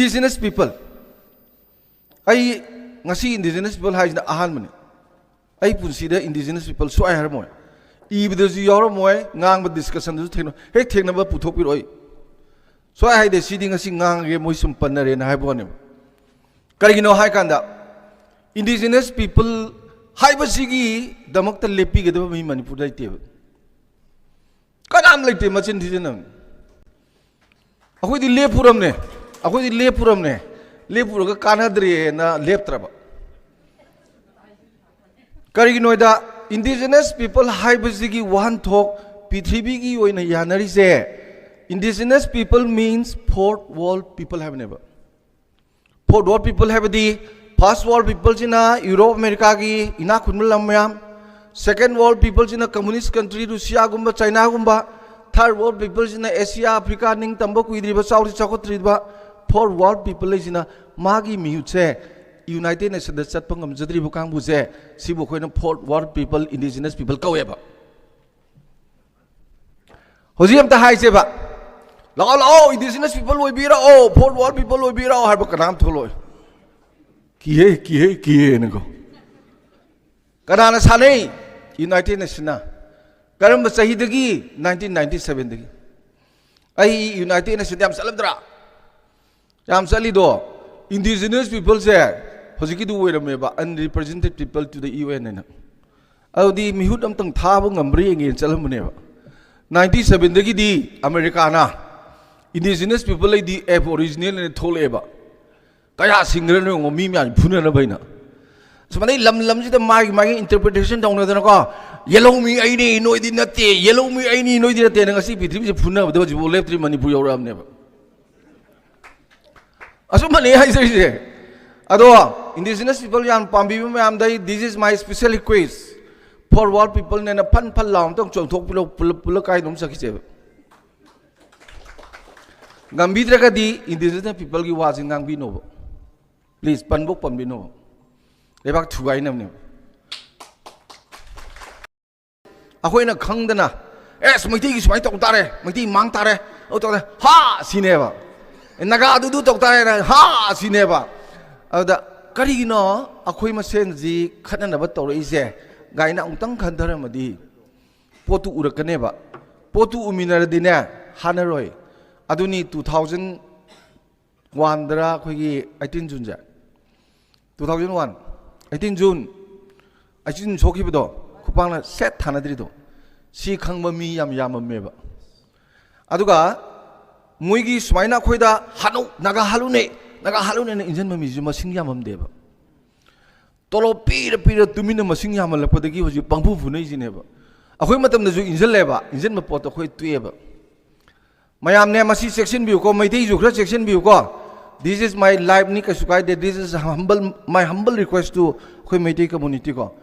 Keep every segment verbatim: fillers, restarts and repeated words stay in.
Indigenous people, ꯑꯩ ꯉꯁꯤ indigenous people ꯍꯥꯏꯁꯤꯅ ꯑꯍꯥꯟꯕꯅꯤ꯫ ꯑꯩ ꯄꯨꯟꯁꯤꯗ indigenous people ꯁꯨꯛꯍꯥꯏ ꯍꯥꯏꯔꯝꯃꯣꯏ, ꯏꯕꯗꯁꯨ ꯌꯥꯎꯔꯝꯃꯣꯏ, ꯉꯥꯡꯕ discussionꯗꯁꯨ ꯊꯦꯡꯅ ꯍꯦꯛ ꯊꯦꯡꯅꯕ ꯄꯨꯊꯣꯛꯄꯤꯔꯛꯑꯣꯏ꯫ ꯁꯨꯛꯍꯥꯏ ꯍꯥꯏꯗꯦ, ꯁꯤꯗꯤ ꯉꯁꯤ ꯉꯥꯡꯉꯒꯦ, ꯃꯣꯏ ꯁꯨꯝ ꯄꯟꯅꯔꯦꯅ ꯍꯥꯏꯕ ꯋꯥꯅꯦꯕ꯫ ꯀꯔꯤꯒꯤꯅꯣ ꯍꯥꯏ ꯀꯥꯟꯗ, indigenous people ꯍꯥꯏꯕꯁꯤꯒꯤꯗꯃꯛꯇ ꯂꯦꯞꯄꯤꯒꯗꯕ ꯃꯤ ꯃꯅꯤꯄꯨꯔꯗ ꯂꯩꯇꯦꯕ꯫ ꯀꯅꯥꯝ ꯂꯩꯇꯦ꯫ ꯃꯆꯤꯟ ꯊꯤꯖꯤꯟꯅꯕꯅꯤ꯫ ꯑꯩꯈꯣꯏꯗꯤ ꯂꯦꯞꯄꯨꯔꯝꯅꯦ꯫ ꯑꯩꯈꯣꯏꯗꯤ ꯂꯦꯞꯄꯨꯔꯝꯅꯦ꯫ ꯂꯦꯞꯄꯨꯔꯒ ꯀꯥꯟꯅꯗ꯭ꯔꯦꯅ ꯂꯦꯞꯇ꯭ꯔꯕ꯫ ꯀꯔꯤꯒꯤꯅꯣꯗ, indigenous people ꯍꯥꯏꯕꯁꯤꯒꯤ ꯋꯥꯍꯟꯊꯣꯛ ꯄ꯭ꯔꯤꯊꯤꯕꯤꯒꯤ ꯑꯣꯏꯅ ꯌꯥꯅꯔꯤꯁꯦ, indigenous people means fourth world people ꯍꯥꯏꯕꯅꯦꯕ꯫ Fourth world people ꯍꯥꯏꯕꯗꯤ, first world peopleꯁꯤꯅ ꯌꯨꯔꯣꯞ ꯑꯃꯦꯔꯤꯀꯥꯒꯤ ꯏꯅꯥꯛ ꯈꯨꯟꯕ ꯂꯝ ꯃꯌꯥꯝ, second world peopleꯁꯤꯅ communist country ꯔꯨꯁꯤꯌꯥꯒꯨꯝꯕ, ꯆꯥꯏꯅꯥꯒꯨꯝꯕ, third world peopleꯁꯤꯅ ꯑꯦꯁꯤꯌꯥ, ꯑꯐ꯭ꯔꯤꯀꯥ ꯅꯤꯡꯇꯝꯕ ꯀꯨꯏꯗ꯭ꯔꯤꯕ, ꯆꯥꯎꯗꯤ ꯆꯥꯎꯈꯠꯇ꯭ꯔꯤꯕ, fourth world people ꯍꯥꯏꯁꯤꯅ ꯃꯥꯒꯤ ꯃꯤꯍꯨꯠꯁꯦ United Nationsꯗ ꯆꯠꯄ ꯉꯝꯖꯗ꯭ꯔꯤꯕ ꯀꯥꯡꯕꯨꯁꯦ, ꯁꯤꯕꯨ ꯑꯩꯈꯣꯏꯅ fourth world people, indigenous people ꯀꯧꯋꯦꯕ꯫ ꯍꯧꯖꯤꯛ ꯑꯝꯇ ꯍꯥꯏꯁꯦꯕ, "ꯂꯥꯛꯑꯣ, ꯂꯥꯛꯑꯣ, indigenous people ꯑꯣꯏꯕꯤꯔꯛꯑꯣ, fourth world people ꯑꯣꯏꯕꯤꯔꯛꯑꯣ" ꯍꯥꯏꯕ ꯀꯅꯥꯝ ꯊꯣꯛꯂꯛꯑꯣꯏ꯫ ꯀꯤꯍꯦ, ꯀꯤꯍꯦ, ꯀꯤꯍꯦꯅꯀꯣ꯫ ꯀꯅꯥꯅ ꯁꯥꯟꯅꯩ? United Nationsꯅ꯫ ꯀꯔꯝꯕ ꯆꯍꯤꯗꯒꯤ? Nineteen ninety sevenꯗꯒꯤ꯫ ꯑꯩ United Nationsꯗ ꯌꯥꯝ ꯆꯠꯂꯝꯗ꯭ꯔꯥ? ꯌꯥꯝ ꯆꯠꯂꯤꯗꯣ꯫ Indigenous peopleꯁꯦ ꯍꯧꯖꯤꯛꯀꯤꯗꯨ ꯑꯣꯏꯔꯝꯃꯦꯕ, unrepresented people to the UN ꯍꯥꯏꯅ꯫ ꯑꯗꯨꯗꯤ ꯃꯤꯍꯨꯠ ꯑꯝꯇꯪ ꯊꯥꯕ ꯉꯝꯕ꯭ꯔꯥ ꯌꯦꯡꯒꯦꯅ ꯆꯠꯂꯝꯕꯅꯦꯕ꯫ Ninety sevenꯗꯒꯤꯗꯤ ꯑꯃꯦꯔꯤꯀꯥꯅ indigenous people ꯍꯥꯏꯗꯤ aboriginal ꯍꯥꯏꯅ ꯊꯣꯛꯂꯛꯑꯦꯕ꯫ ꯀꯌꯥ ꯁꯤꯡꯈ꯭ꯔꯅꯣ ꯌꯦꯡꯉꯣ, ꯃꯤ ꯃꯌꯥꯝ ꯐꯨꯅꯅꯕ ꯍꯥꯏꯅ꯫ ꯁꯨꯃꯥꯏꯅ ꯂꯝ ꯂꯝꯁꯤꯗ ꯃꯥꯒꯤ ꯃꯥꯒꯤ interpretation ꯇꯧꯅꯗꯅꯀꯣ, "ꯌꯦꯜꯍꯧꯃꯤ ꯑꯩꯅꯤ, ꯅꯣꯏꯗꯤ ꯅꯠꯇꯦ, ꯌꯦꯜꯍꯧꯃꯤ ꯑꯩꯅꯤ, ꯅꯣꯏꯗꯤ ꯅꯠꯇꯦꯅ" ꯉꯁꯤ ꯄ꯭ꯔꯤꯊꯤꯕꯤꯁꯦ ꯐꯨꯅꯕꯗ ꯍꯧꯖꯤꯛꯐꯥꯎ ꯂꯦꯞꯇ꯭ꯔꯤ, ꯃꯅꯤꯄꯨꯔ ꯌꯧꯔꯛꯑꯕꯅꯦꯕ꯫ ꯑꯆꯨꯝꯕꯅꯦ ꯍꯥꯏꯖꯔꯤꯁꯦ꯫ ꯑꯗꯣ indigenous people ꯌꯥꯝ ꯄꯥꯝꯕꯤꯕ ꯃꯌꯥꯝꯗ ꯑꯩ, this is my special request, fourth world peopleꯅꯦꯅ ꯐꯟ ꯐꯟ ꯂꯥꯎ ꯑꯝꯇꯪ ꯆꯣꯡꯊꯣꯛꯄꯤꯔꯣ, ꯄꯨꯂꯞ ꯄꯨꯂꯞ ꯀꯥꯏꯗꯅꯣꯝ ꯆꯠꯈꯤꯁꯦꯕ꯫ ꯉꯝꯕꯤꯗ꯭ꯔꯒꯗꯤ indigenous peopleꯒꯤ ꯋꯥꯁꯤ ꯉꯥꯡꯕꯤꯅꯣꯕ꯫ Please, ꯄꯟꯕꯣꯛ ꯄꯟꯕꯤꯅꯣꯕ꯫ ꯂꯩꯕꯥꯛ ꯊꯨꯒꯥꯏꯅꯕꯅꯦꯕ꯫ ꯑꯩꯈꯣꯏꯅ ꯈꯪꯗꯅ, "ꯑꯦꯁ, ꯃꯩꯇꯩꯒꯤ ꯁꯨꯃꯥꯏꯅ ꯇꯧ ꯇꯥꯔꯦ, ꯃꯩꯇꯩ ꯃꯥꯡ ꯇꯥꯔꯦ, ꯑꯗꯨ ꯇꯧ ꯇꯥꯔꯦ", ꯍꯥ, ꯁꯤꯅꯦꯕ꯫ ꯅꯥꯒꯥꯗꯨꯗꯨ ꯇꯧ ꯇꯥꯔꯦꯅ ꯍꯥ ꯁꯤꯅꯦꯕ꯫ ꯑꯗꯨꯗ ꯀꯔꯤꯒꯤꯅꯣ ꯑꯩꯈꯣꯏ ꯃꯁꯦꯟꯁꯤ ꯈꯠꯅꯅꯕ ꯇꯧꯔꯛꯏꯁꯦ ꯒꯥꯏꯅ ꯑꯃꯨꯛꯇꯪ ꯈꯟꯊꯔꯝꯃꯗꯤ ꯄꯣꯠꯇꯨ ꯎꯔꯛꯀꯅꯦꯕ꯫ ꯄꯣꯠꯇꯨ ꯎꯃꯤꯟꯅꯔꯗꯤꯅꯦ ꯍꯥꯟꯅꯔꯣꯏ꯫ ꯑꯗꯨꯅꯤ ꯇꯨ ꯊꯥꯎꯖꯟ ꯋꯥꯟꯗꯔ ꯑꯩꯈꯣꯏꯒꯤ ꯑꯩꯠꯇꯤꯟ ꯖꯨꯟꯁꯦ, two thousand one, eighteen June, eighteen ꯁꯣꯛꯈꯤꯕꯗꯣ, ꯈꯨꯄꯥꯛꯅ ꯁꯦꯠ ꯊꯥꯅꯗ꯭ꯔꯤꯗꯣ, ꯁꯤ ꯈꯪꯕ ꯃꯤ ꯌꯥꯝ ꯌꯥꯝꯃꯝꯃꯦꯕ꯫ ꯑꯗꯨꯒ ꯃꯣꯏꯒꯤ ꯁꯨꯃꯥꯏꯅ ꯑꯩꯈꯣꯏꯗ ꯍꯥꯠꯅꯧ, ꯅꯥꯒꯥ ꯍꯥꯠꯂꯨꯅꯦ, ꯅꯥꯒꯥ ꯍꯥꯠꯂꯨꯅꯦꯅ ꯏꯟꯁꯤꯟꯕ ꯃꯤꯁꯨ ꯃꯁꯤꯡ ꯌꯥꯝꯃꯝꯗꯦꯕ꯫ ꯇꯣꯂꯣꯞ ꯄꯤꯔ ꯄꯤꯔ ꯇꯨꯃꯤꯟꯅ ꯃꯁꯤꯡ ꯌꯥꯝꯃꯜꯂꯛꯄꯗꯒꯤ ꯍꯧꯖꯤꯛ ꯄꯪꯐꯨ ꯐꯨꯅꯩꯁꯤꯅꯦꯕ꯫ ꯑꯩꯈꯣꯏ ꯃꯇꯝꯗꯁꯨ ꯏꯟꯁꯤꯜꯂꯦꯕ, ꯏꯟꯁꯤꯟꯕ ꯄꯣꯠꯇꯣ ꯑꯩꯈꯣꯏ ꯇꯣꯛꯑꯦꯕ꯫ ꯃꯌꯥꯝꯅꯦ ꯃꯁꯤ ꯆꯦꯛꯁꯤꯟꯕꯤꯌꯨꯀꯣ, ꯃꯩꯇꯩꯁꯨ ꯈꯔ ꯆꯦꯛꯁꯤꯟꯕꯤꯌꯨꯀꯣ꯫ This is my life ꯅꯤ, ꯀꯩꯁꯨ ꯀꯥꯏꯗꯦ꯫ This is humble, my humble request to ꯑꯩꯈꯣꯏ ꯃꯩꯇꯩ community ꯀꯣ꯫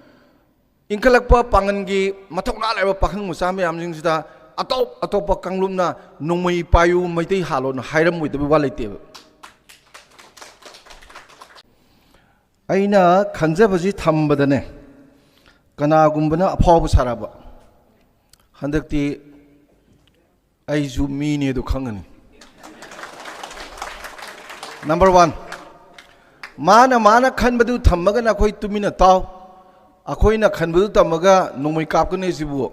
ꯏꯟꯈꯠꯂꯛꯄ ꯄꯥꯡꯒꯜꯒꯤ ꯃꯊꯧꯅꯥ ꯂꯩꯕ ꯄꯥꯈꯪ ꯃꯆꯥ ꯃꯌꯥꯝꯁꯤꯡꯁꯤꯗ ꯑꯇꯣꯞ ꯑꯇꯣꯞꯄ ꯀꯥꯡꯂꯨꯞꯅ ꯅꯣꯡꯃꯩ ꯄꯥꯏꯌꯨ, ꯃꯩꯇꯩ ꯍꯥꯠꯂꯣꯅ ꯍꯥꯏꯔꯝꯃꯣꯏꯗꯕ ꯋꯥ ꯂꯩꯇꯦꯕ꯫ ꯑꯩꯅ ꯈꯟꯖꯕꯁꯤ ꯊꯝꯕꯗꯅꯦ, ꯀꯅꯥꯒꯨꯝꯕꯅ ꯑꯐꯥꯎꯕ ꯁꯥꯔꯕ, ꯍꯟꯗꯛꯇꯤ ꯑꯩꯁꯨ ꯃꯤꯅꯦ ꯑꯗꯨ ꯈꯪꯒꯅꯤ꯫ ꯅꯝꯕꯔ ꯋꯥꯟ, ꯃꯥꯅ ꯃꯥꯅ ꯈꯟꯕꯗꯨ ꯊꯝꯃꯒ ꯅꯈꯣꯏ ꯇꯨꯃꯤꯟꯅ ꯇꯥꯎ꯫ ꯑꯩꯈꯣꯏꯅ ꯈꯟꯕꯗꯨ ꯇꯝꯃꯒ ꯅꯣꯡꯃꯩ ꯀꯥꯞꯀꯅꯤ ꯁꯤꯕꯨ꯫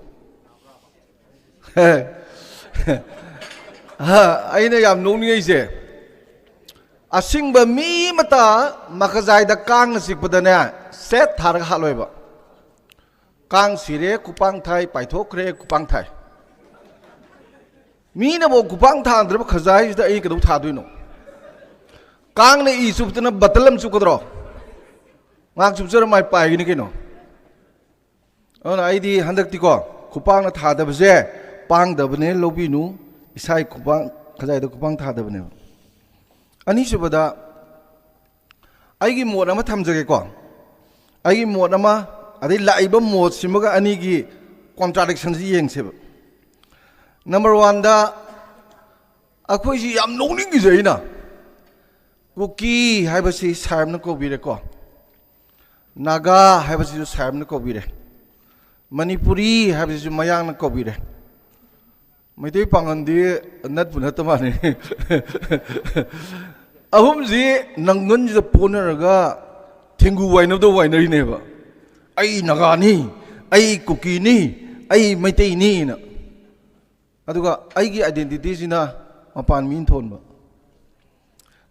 ꯑꯩꯅ ꯌꯥꯝ ꯅꯣꯛꯅꯤꯡꯉꯩꯁꯦ, ꯑꯁꯤꯡꯕ ꯃꯤ ꯑꯃꯇ ꯃꯈꯖꯥꯏꯗ ꯀꯥꯡꯅ ꯆꯤꯛꯄꯗꯅꯦ ꯁꯦꯠ ꯊꯥꯔꯒ ꯍꯥꯠꯂꯣꯏꯕ꯫ ꯀꯥꯡ ꯁꯤꯔꯦ ꯈꯨꯄꯥꯡ ꯊꯥꯏ, ꯄꯥꯏꯊꯣꯛꯈ꯭ꯔꯦ ꯈꯨꯄꯥꯡ ꯊꯥꯏ꯫ ꯃꯤꯅꯕꯨ ꯈꯨꯄꯥꯡ ꯊꯥꯗ꯭ꯔꯕ ꯈꯖꯥꯏꯁꯤꯗ ꯑꯩ ꯀꯩꯗꯧ ꯊꯥꯗꯣꯏꯅꯣ? ꯀꯥꯡꯅ ꯏ ꯆꯨꯞꯇꯅ ꯕꯇꯜ ꯑꯃ ꯆꯨꯞꯀꯗ꯭ꯔꯣ? ꯉꯥꯏꯍꯥꯛ ꯆꯨꯞꯆꯔ ꯃꯥꯏ ꯄꯥꯏꯒꯅꯤ ꯀꯩꯅꯣ꯫ ꯑꯗꯨꯅ ꯑꯩꯗꯤ ꯍꯟꯗꯛꯇꯤꯀꯣ, ꯈꯨꯄꯥꯡꯅ ꯊꯥꯗꯕꯁꯦ ꯄꯥꯡꯗꯕꯅꯦ ꯂꯧꯕꯤꯅꯨ꯫ ꯏꯁꯥꯒꯤ ꯈꯨꯄꯥꯡ, ꯈꯖꯥꯏꯗ ꯈꯨꯄꯥꯡ ꯊꯥꯗꯕꯅꯦꯕ꯫ ꯑꯅꯤꯁꯨꯕꯗ, ꯑꯩꯒꯤ ꯃꯣꯠ ꯑꯃ ꯊꯝꯖꯒꯦꯀꯣ꯫ ꯑꯩꯒꯤ ꯃꯣꯠ ꯑꯃ, ꯑꯗꯩ ꯂꯥꯛꯏꯕ ꯃꯣꯠꯁꯤꯃꯒ ꯑꯅꯤꯒꯤ ꯀꯣꯟꯇ꯭ꯔꯥꯗꯤꯛꯁꯟꯁꯤ ꯌꯦꯡꯁꯦꯕ꯫ ꯅꯝꯕꯔ ꯋꯥꯟꯗ, ꯑꯩꯈꯣꯏꯁꯤ ꯌꯥꯝ ꯅꯣꯛꯅꯤꯡꯉꯤꯁꯦ ꯑꯩꯅ, ꯀꯨꯀꯤ ꯍꯥꯏꯕꯁꯤ ꯁꯥꯍꯦꯕꯅ ꯀꯧꯕꯤꯔꯦꯀꯣ, ꯅꯥꯒꯥ ꯍꯥꯏꯕꯁꯤꯁꯨ ꯁꯥꯍꯦꯕꯅ ꯀꯧꯕꯤꯔꯦ, ꯃꯅꯤꯄꯨꯔꯤ ꯍꯥꯏꯕꯁꯤꯁꯨ ꯃꯌꯥꯡꯅ ꯀꯧꯕꯤꯔꯦ, ꯃꯩꯇꯩ ꯄꯥꯉꯜꯗꯤ ꯅꯠꯄꯨ ꯅꯠꯇ ꯃꯥꯜꯂꯦ꯫ ꯑꯍꯨꯝꯁꯤ ꯅꯪꯒꯟꯁꯤꯗ ꯄꯣꯟꯅꯔꯒ ꯊꯦꯡꯒꯨ ꯋꯥꯏꯅꯕꯗ ꯋꯥꯏꯅꯔꯤꯅꯦꯕ꯫ "ꯑꯩ ꯅꯥꯒꯥꯅꯤ, ꯑꯩ ꯀꯨꯀꯤꯅꯤ, ꯑꯩ ꯃꯩꯇꯩꯅꯤꯅ"꯫ ꯑꯗꯨꯒ ꯑꯩꯒꯤ ꯑꯥꯏꯗꯦꯟꯇꯤꯇꯤꯁꯤꯅ ꯃꯄꯥꯟ ꯃꯤꯅ ꯊꯣꯟꯕ꯫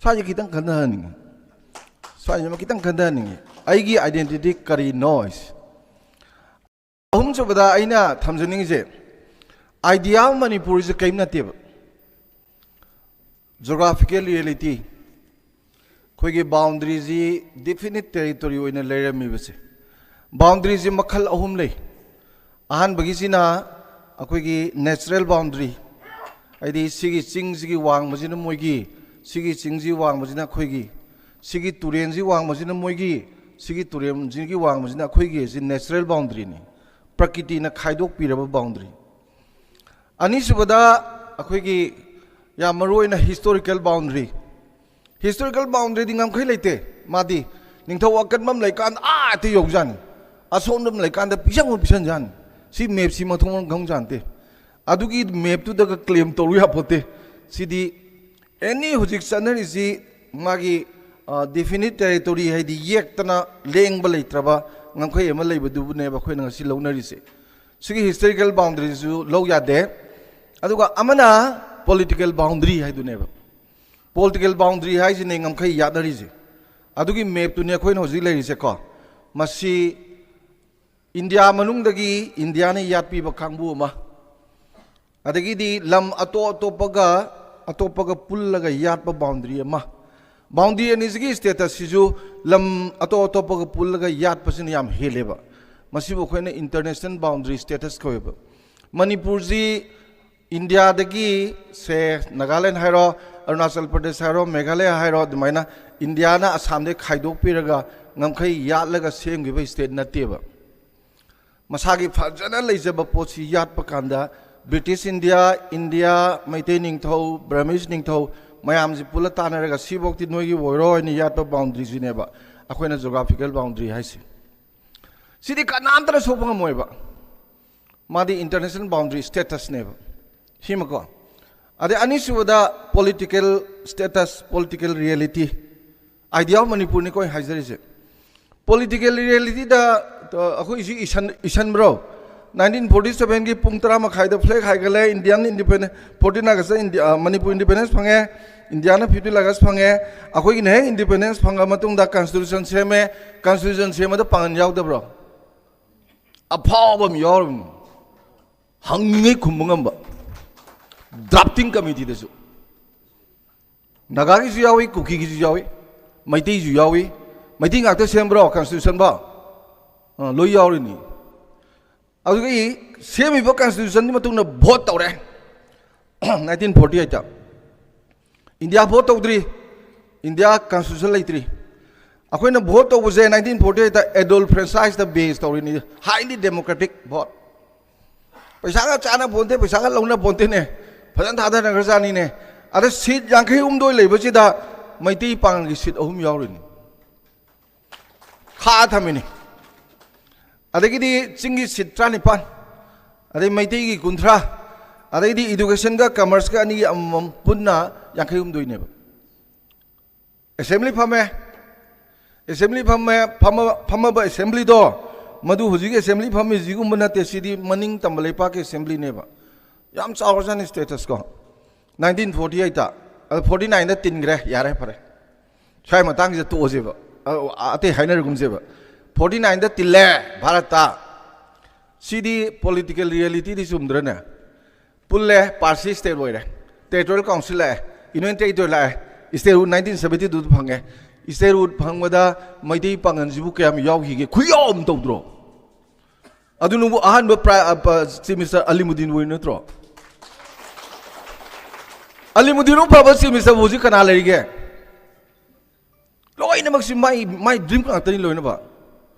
ꯁ꯭ꯋꯥꯏꯁꯦ ꯈꯤꯇꯪ ꯈꯟꯊꯍꯟꯅꯤꯡꯉꯤ꯫ ꯁ꯭ꯋꯥꯏꯁꯤꯃ ꯈꯤꯇꯪ ꯈꯟꯊꯍꯟꯅꯤꯡꯉꯤ꯫ ꯑꯩꯒꯤ ꯑꯥꯏꯗꯦꯟꯇꯤꯇꯤ ꯀꯔꯤꯅꯣ ꯍꯥꯏꯁꯦ꯫ ꯑꯍꯨꯝꯁꯨꯕꯗ ꯑꯩꯅ ꯊꯝꯖꯅꯤꯡꯉꯤꯁꯦ, idea of ꯃꯅꯤꯄꯨꯔꯁꯦ ꯀꯔꯤꯝ ꯅꯠꯇꯦꯕ꯫ Geographical reality, ꯑꯩꯈꯣꯏꯒꯤ ꯕꯥꯎꯟꯗꯔꯤꯁꯤ definite territory ꯑꯣꯏꯅ ꯂꯩꯔꯝꯃꯤꯕꯁꯦ꯫ ꯕꯥꯎꯟꯗꯔꯤꯁꯤ ꯃꯈꯜ ꯑꯍꯨꯝ ꯂꯩ꯫ ꯑꯍꯥꯟꯕꯒꯤꯁꯤꯅ ꯑꯩꯈꯣꯏꯒꯤ natural boundary, ꯍꯥꯏꯗꯤ ꯁꯤꯒꯤ ꯆꯤꯡꯁꯤꯒꯤ ꯋꯥꯡꯃꯁꯤꯅ ꯃꯣꯏꯒꯤ, ꯁꯤꯒꯤ ꯆꯤꯡꯁꯤ ꯋꯥꯡꯃꯁꯤꯅ ꯑꯩꯈꯣꯏꯒꯤ, ꯁꯤꯒꯤ ꯇꯨꯔꯦꯟꯁꯤ ꯋꯥꯡꯃꯁꯤꯅ ꯃꯣꯏꯒꯤ, ꯁꯤꯒꯤ ꯇꯨꯔꯦꯟꯁꯤꯒꯤ ꯋꯥꯡꯃꯁꯤꯅ ꯑꯩꯈꯣꯏꯒꯤ꯫ ꯁꯤ natural boundaryꯅꯤ, ꯄ꯭ꯔꯀꯤꯇꯤꯅ ꯈꯥꯏꯗꯣꯛꯄꯤꯔꯕ boundary꯫ ꯑꯅꯤꯁꯨꯕꯗ ꯑꯩꯈꯣꯏꯒꯤ ꯌꯥꯝ ꯃꯔꯨ ꯑꯣꯏꯅ historical boundary꯫ Historical boundaryꯗꯤ ꯉꯝꯈꯩ ꯂꯩꯇꯦ꯫ ꯃꯥꯗꯤ ꯅꯤꯡꯊꯧ ꯑꯀꯟꯕ ꯑꯃ ꯂꯩꯀꯥꯟꯗ ꯑꯥ ꯍꯦꯛꯇ ꯌꯧꯖꯥꯅꯤ, ꯑꯁꯣꯝꯗ ꯑꯃ ꯂꯩꯀꯥꯟꯗ ꯄꯤꯁꯪ ꯑꯃ ꯄꯤꯁꯟꯖꯥꯅꯤ꯫ ꯁꯤ mapꯁꯤ ꯃꯊꯣꯡ ꯃꯔꯝ ꯈꯪꯖꯥꯅꯠꯇꯦ꯫ ꯑꯗꯨꯒꯤ mapꯇꯨꯗꯒ claim ꯇꯧꯔꯨ ꯌꯥꯄꯣꯠꯇꯦ꯫ ꯁꯤꯗꯤ any ꯍꯧꯖꯤꯛ ꯆꯠꯅꯔꯤꯁꯤ ꯃꯥꯒꯤ definite territory, ꯍꯥꯏꯗꯤ ꯌꯦꯛꯇꯅ ꯂꯦꯡꯕ ꯂꯩꯇ꯭ꯔꯕ ꯉꯝꯈꯩ ꯑꯃ ꯂꯩꯕꯗꯨꯕꯨꯅꯦꯕ ꯑꯩꯈꯣꯏꯅ ꯉꯁꯤ ꯂꯧꯅꯔꯤꯁꯦ꯫ ꯁꯤꯒꯤ historical boundaryꯁꯨ ꯂꯧ ꯌꯥꯗꯦ꯫ ꯑꯗꯨꯒ ꯑꯃꯅ political boundary ꯍꯥꯏꯗꯨꯅꯦꯕ꯫ Political boundary ꯍꯥꯏꯁꯤꯅꯦ ꯉꯝꯈꯩ ꯌꯥꯠꯅꯔꯤꯁꯦ꯫ ꯑꯗꯨꯒꯤ mapꯇꯨꯅꯦ ꯑꯩꯈꯣꯏꯅ ꯍꯧꯖꯤꯛ ꯂꯩꯔꯤꯁꯦꯀꯣ꯫ ꯃꯁꯤ ꯏꯟꯗꯤꯌꯥ ꯃꯅꯨꯡꯗꯒꯤ ꯏꯟꯗꯤꯌꯥꯅ ꯌꯥꯠꯄꯤꯕ ꯀꯥꯡꯕꯨ ꯑꯃ, ꯑꯗꯒꯤꯗꯤ ꯂꯝ ꯑꯇꯣꯞ ꯑꯇꯣꯞꯄꯒ, ꯑꯇꯣꯞꯄꯒ ꯄꯨꯜꯂꯒ ꯌꯥꯠꯄ boundary ꯑꯃ꯫ Boundary ꯑꯅꯤꯁꯤꯒꯤ statusꯁꯤꯁꯨ ꯂꯝ ꯑꯇꯣꯞ ꯑꯇꯣꯞꯄꯒ ꯄꯨꯜꯂꯒ ꯌꯥꯠꯄꯁꯤꯅ ꯌꯥꯝ ꯍꯦꯜꯂꯦꯕ꯫ ꯃꯁꯤꯕꯨ ꯑꯩꯈꯣꯏꯅ international boundary status ꯀꯧꯋꯦꯕ꯫ ꯃꯅꯤꯄꯨꯔꯁꯤ ꯏꯟꯗꯤꯌꯥꯗꯒꯤ, ꯁꯦ, ꯅꯥꯒꯥꯂꯦꯟ ꯍꯥꯏꯔꯣ, ꯑꯔꯨꯅꯥꯆꯜ ꯄ꯭ꯔꯗꯦꯁ ꯍꯥꯏꯔꯣ, ꯃꯦꯘꯥꯂꯌꯥ ꯍꯥꯏꯔꯣ, ꯑꯗꯨꯃꯥꯏꯅ ꯏꯟꯗꯤꯌꯥꯅ ꯑꯁꯥꯝꯗꯒꯤ ꯈꯥꯏꯗꯣꯛꯄꯤꯔꯒ ꯉꯝꯈꯩ ꯌꯥꯠꯂꯒ ꯁꯦꯝꯈꯤꯕ state ꯅꯠꯇꯦꯕ꯫ ꯃꯁꯥꯒꯤ ꯐꯖꯅ ꯂꯩꯖꯕ ꯄꯣꯠꯁꯤ ꯌꯥꯠꯄ ꯀꯥꯟꯗ British India, ꯏꯟꯗꯤꯌꯥ, ꯃꯩꯇꯩ ꯅꯤꯡꯊꯧ, Burmese ꯅꯤꯡꯊꯧ ꯃꯌꯥꯝꯁꯤ ꯄꯨꯜꯂ ꯇꯥꯟꯅꯔꯒ ꯁꯤꯐꯧꯗꯤ ꯅꯣꯏꯒꯤ ꯑꯣꯏꯔꯣ ꯍꯥꯏꯅ ꯌꯥꯠꯄ boundaryꯁꯤꯅꯦꯕ ꯑꯩꯈꯣꯏꯅ geographical boundary ꯍꯥꯏꯁꯦ꯫ ꯁꯤꯗꯤ ꯀꯅꯥꯝꯇꯅ ꯁꯣꯛꯄ ꯉꯝꯃꯣꯏꯕ꯫ ꯃꯥꯗꯤ international boundary statusꯅꯦꯕ꯫ ꯁꯤꯃꯀꯣ꯫ ꯑꯗꯩ ꯑꯅꯤꯁꯨꯕꯗ political status, political reality, idea of ꯃꯅꯤꯄꯨꯔꯅꯤꯀꯣ ꯑꯩ ꯍꯥꯏꯖꯔꯤꯁꯦ꯫ Political realityꯗ ꯑꯩꯈꯣꯏꯁꯤ ꯏꯁꯟ ꯏꯁꯟꯕ꯭ꯔꯣ? Nineteen forty sevenꯒꯤ ꯄꯨꯡ ꯇꯔꯥ ꯃꯈꯥꯏꯗ flag ꯍꯥꯏꯒꯠꯂꯦ, Indian independence, fourteen Augustꯇ ꯏꯟꯗꯤꯌꯥ ꯃꯅꯤꯄꯨꯔ independence ꯐꯪꯉꯦ, ꯏꯟꯗꯤꯌꯥꯅ fifteen August ꯐꯪꯉꯦ꯫ ꯑꯩꯈꯣꯏꯒꯤꯅ ꯍꯦꯛ independence ꯐꯪꯉ ꯃꯇꯨꯡꯗ constitution ꯁꯦꯝꯃꯦ꯫ Constitution ꯁꯦꯝꯕꯗ ꯄꯥꯡꯒꯜ ꯌꯥꯎꯗꯕ꯭ꯔꯣ? ꯑꯐꯥꯎꯕ ꯑꯃ ꯌꯥꯎꯔꯕꯅꯤ, ꯍꯪꯉꯤꯉꯩ ꯈꯨꯝꯕ ꯉꯝꯕ꯫ Drafting committeeꯗꯁꯨ ꯅꯥꯒꯥꯒꯤꯁꯨ ꯌꯥꯎꯏ, ꯀꯨꯀꯤꯒꯤꯁꯨ ꯌꯥꯎꯏ, ꯃꯩꯇꯩꯁꯨ ꯌꯥꯎꯏ꯫ ꯃꯩꯇꯩ ꯉꯥꯛꯇ ꯁꯦꯝꯕ꯭ꯔꯣ constitutionꯕꯣ? ꯑꯥ, ꯂꯣꯏ ꯌꯥꯎꯔꯤꯅꯤ꯫ ꯑꯗꯨꯒꯤ ꯁꯦꯝꯃꯤꯕ constitutionꯒꯤ ꯃꯇꯨꯡꯗ vote ꯇꯧꯔꯦ꯫ Nineteen forty eightꯇ ꯏꯟꯗꯤꯌꯥ vote ꯇꯧꯗ꯭ꯔꯤ, ꯏꯟꯗꯤꯌꯥ constitution ꯂꯩꯇ꯭ꯔꯤ꯫ ꯑꯩꯈꯣꯏꯅ vote ꯇꯧꯕꯁꯦ nineteen forty eightꯇ Adolf Francisꯇ base ꯇꯧꯔꯤꯅꯤ, highly democratic vote꯫ ꯄꯩꯁꯥꯒ ꯆꯥꯅ ꯄꯣꯟꯇꯦ, ꯄꯩꯁꯥꯒ ꯂꯧꯅ ꯄꯣꯟꯇꯦꯅꯦ, ꯐꯖꯅ ꯊꯥꯗꯅꯈ꯭ꯔꯖꯥꯠꯅꯤꯅꯦ꯫ ꯑꯗ seat ꯌꯥꯡꯈꯩ ꯍꯨꯝꯗꯣꯏ ꯂꯩꯕꯁꯤꯗ ꯃꯩꯇꯩ ꯄꯥꯡꯒꯜꯒꯤ seat ꯑꯍꯨꯝ ꯌꯥꯎꯔꯤꯅꯤ, ꯈꯥꯛꯑ ꯊꯝꯃꯤꯅꯤ꯫ ꯑꯗꯒꯤꯗꯤ ꯆꯤꯡꯒꯤ seat ꯇꯔꯥꯅꯤꯄꯥꯟ, ꯑꯗꯩ ꯃꯩꯇꯩꯒꯤ ꯀꯨꯟꯊ꯭ꯔꯥ, ꯑꯗꯩꯗꯤ educationꯒ commerceꯀ ꯑꯅꯤꯒꯤ ꯑꯃꯃꯝ ꯄꯨꯟꯅ ꯌꯥꯡꯈꯩ ꯍꯨꯝꯗꯣꯏꯅꯦꯕ꯫ Assembly ꯐꯝꯃꯦ꯫ Assembly ꯐꯝꯃꯦ, ꯐꯝꯃ-, ꯐꯝꯃꯕ assemblyꯗꯣ, ꯃꯗꯨ ꯍꯧꯖꯤꯛ assembly ꯐꯝꯃꯤꯁꯤꯒꯨꯝꯕ ꯅꯠꯇꯦ, ꯁꯤꯗꯤ ꯃꯅꯤꯡ ꯇꯝꯕ ꯂꯩꯄꯥꯛꯀꯤ assemblyꯅꯦꯕ꯫ ꯌꯥꯝ ꯆꯥꯎꯔꯖꯥꯠꯅꯤ status ꯀꯣ꯫ Nineteen forty eightꯇ, ꯑꯗꯣ forty nineꯗ ꯇꯤꯟꯈ꯭ꯔꯦ, ꯌꯥꯔꯦ, ꯐꯔꯦ꯫ ꯁ꯭ꯋꯥꯏ ꯃꯇꯥꯡꯁꯤꯗ ꯇꯣꯛꯑꯁꯦꯕ, ꯑ-, ꯑꯇꯩ ꯍꯥꯏꯅꯔꯒꯨꯝꯁꯦꯕ꯫ Forty nineꯗ ꯇꯤꯜꯂꯦ ꯚꯥꯔꯠꯇ꯫ ꯁꯤꯗꯤ political realityꯗꯤ ꯆꯨꯝꯗ꯭ꯔꯅꯦ? ꯄꯨꯜꯂꯦ, ꯄꯥꯔꯁꯤ state ꯑꯣꯏꯔꯦ, territorial council ꯂꯥꯛꯑꯦ, union territory ꯂꯥꯛꯑꯦ, statehood nineteen seventy twoꯗ ꯐꯪꯉꯦ꯫ Statehood ꯐꯪꯕꯗ ꯃꯩꯇꯩ ꯄꯥꯡꯒꯜꯁꯤꯕꯨ ꯀꯌꯥꯝ ꯌꯥꯎꯈꯤꯒꯦ? ꯈꯨꯌꯥꯎ ꯑꯃ ꯇꯧꯗ꯭ꯔꯣ? ꯑꯗꯨꯅꯕꯨ ꯑꯍꯥꯟꯕ ꯄ꯭ꯔꯥꯏ-, ꯑ, ꯄ-, chief minister ꯑꯂꯤꯃꯨꯗꯤꯟ ꯑꯣꯏ ꯅꯠꯇ꯭ꯔꯣ? ꯑꯂꯤꯃꯨꯗꯤꯟ ꯑꯃ ꯐꯕ chief ministerꯕꯨ ꯍꯧꯖꯤꯛ ꯀꯅꯥ ꯂꯩꯔꯤꯒꯦ? ꯂꯣꯏꯅꯃꯛꯁꯤ ꯃꯥꯏ, ꯃꯥꯏ dream ꯉꯥꯛꯇꯅꯤ ꯂꯣꯏꯅꯃꯛ꯫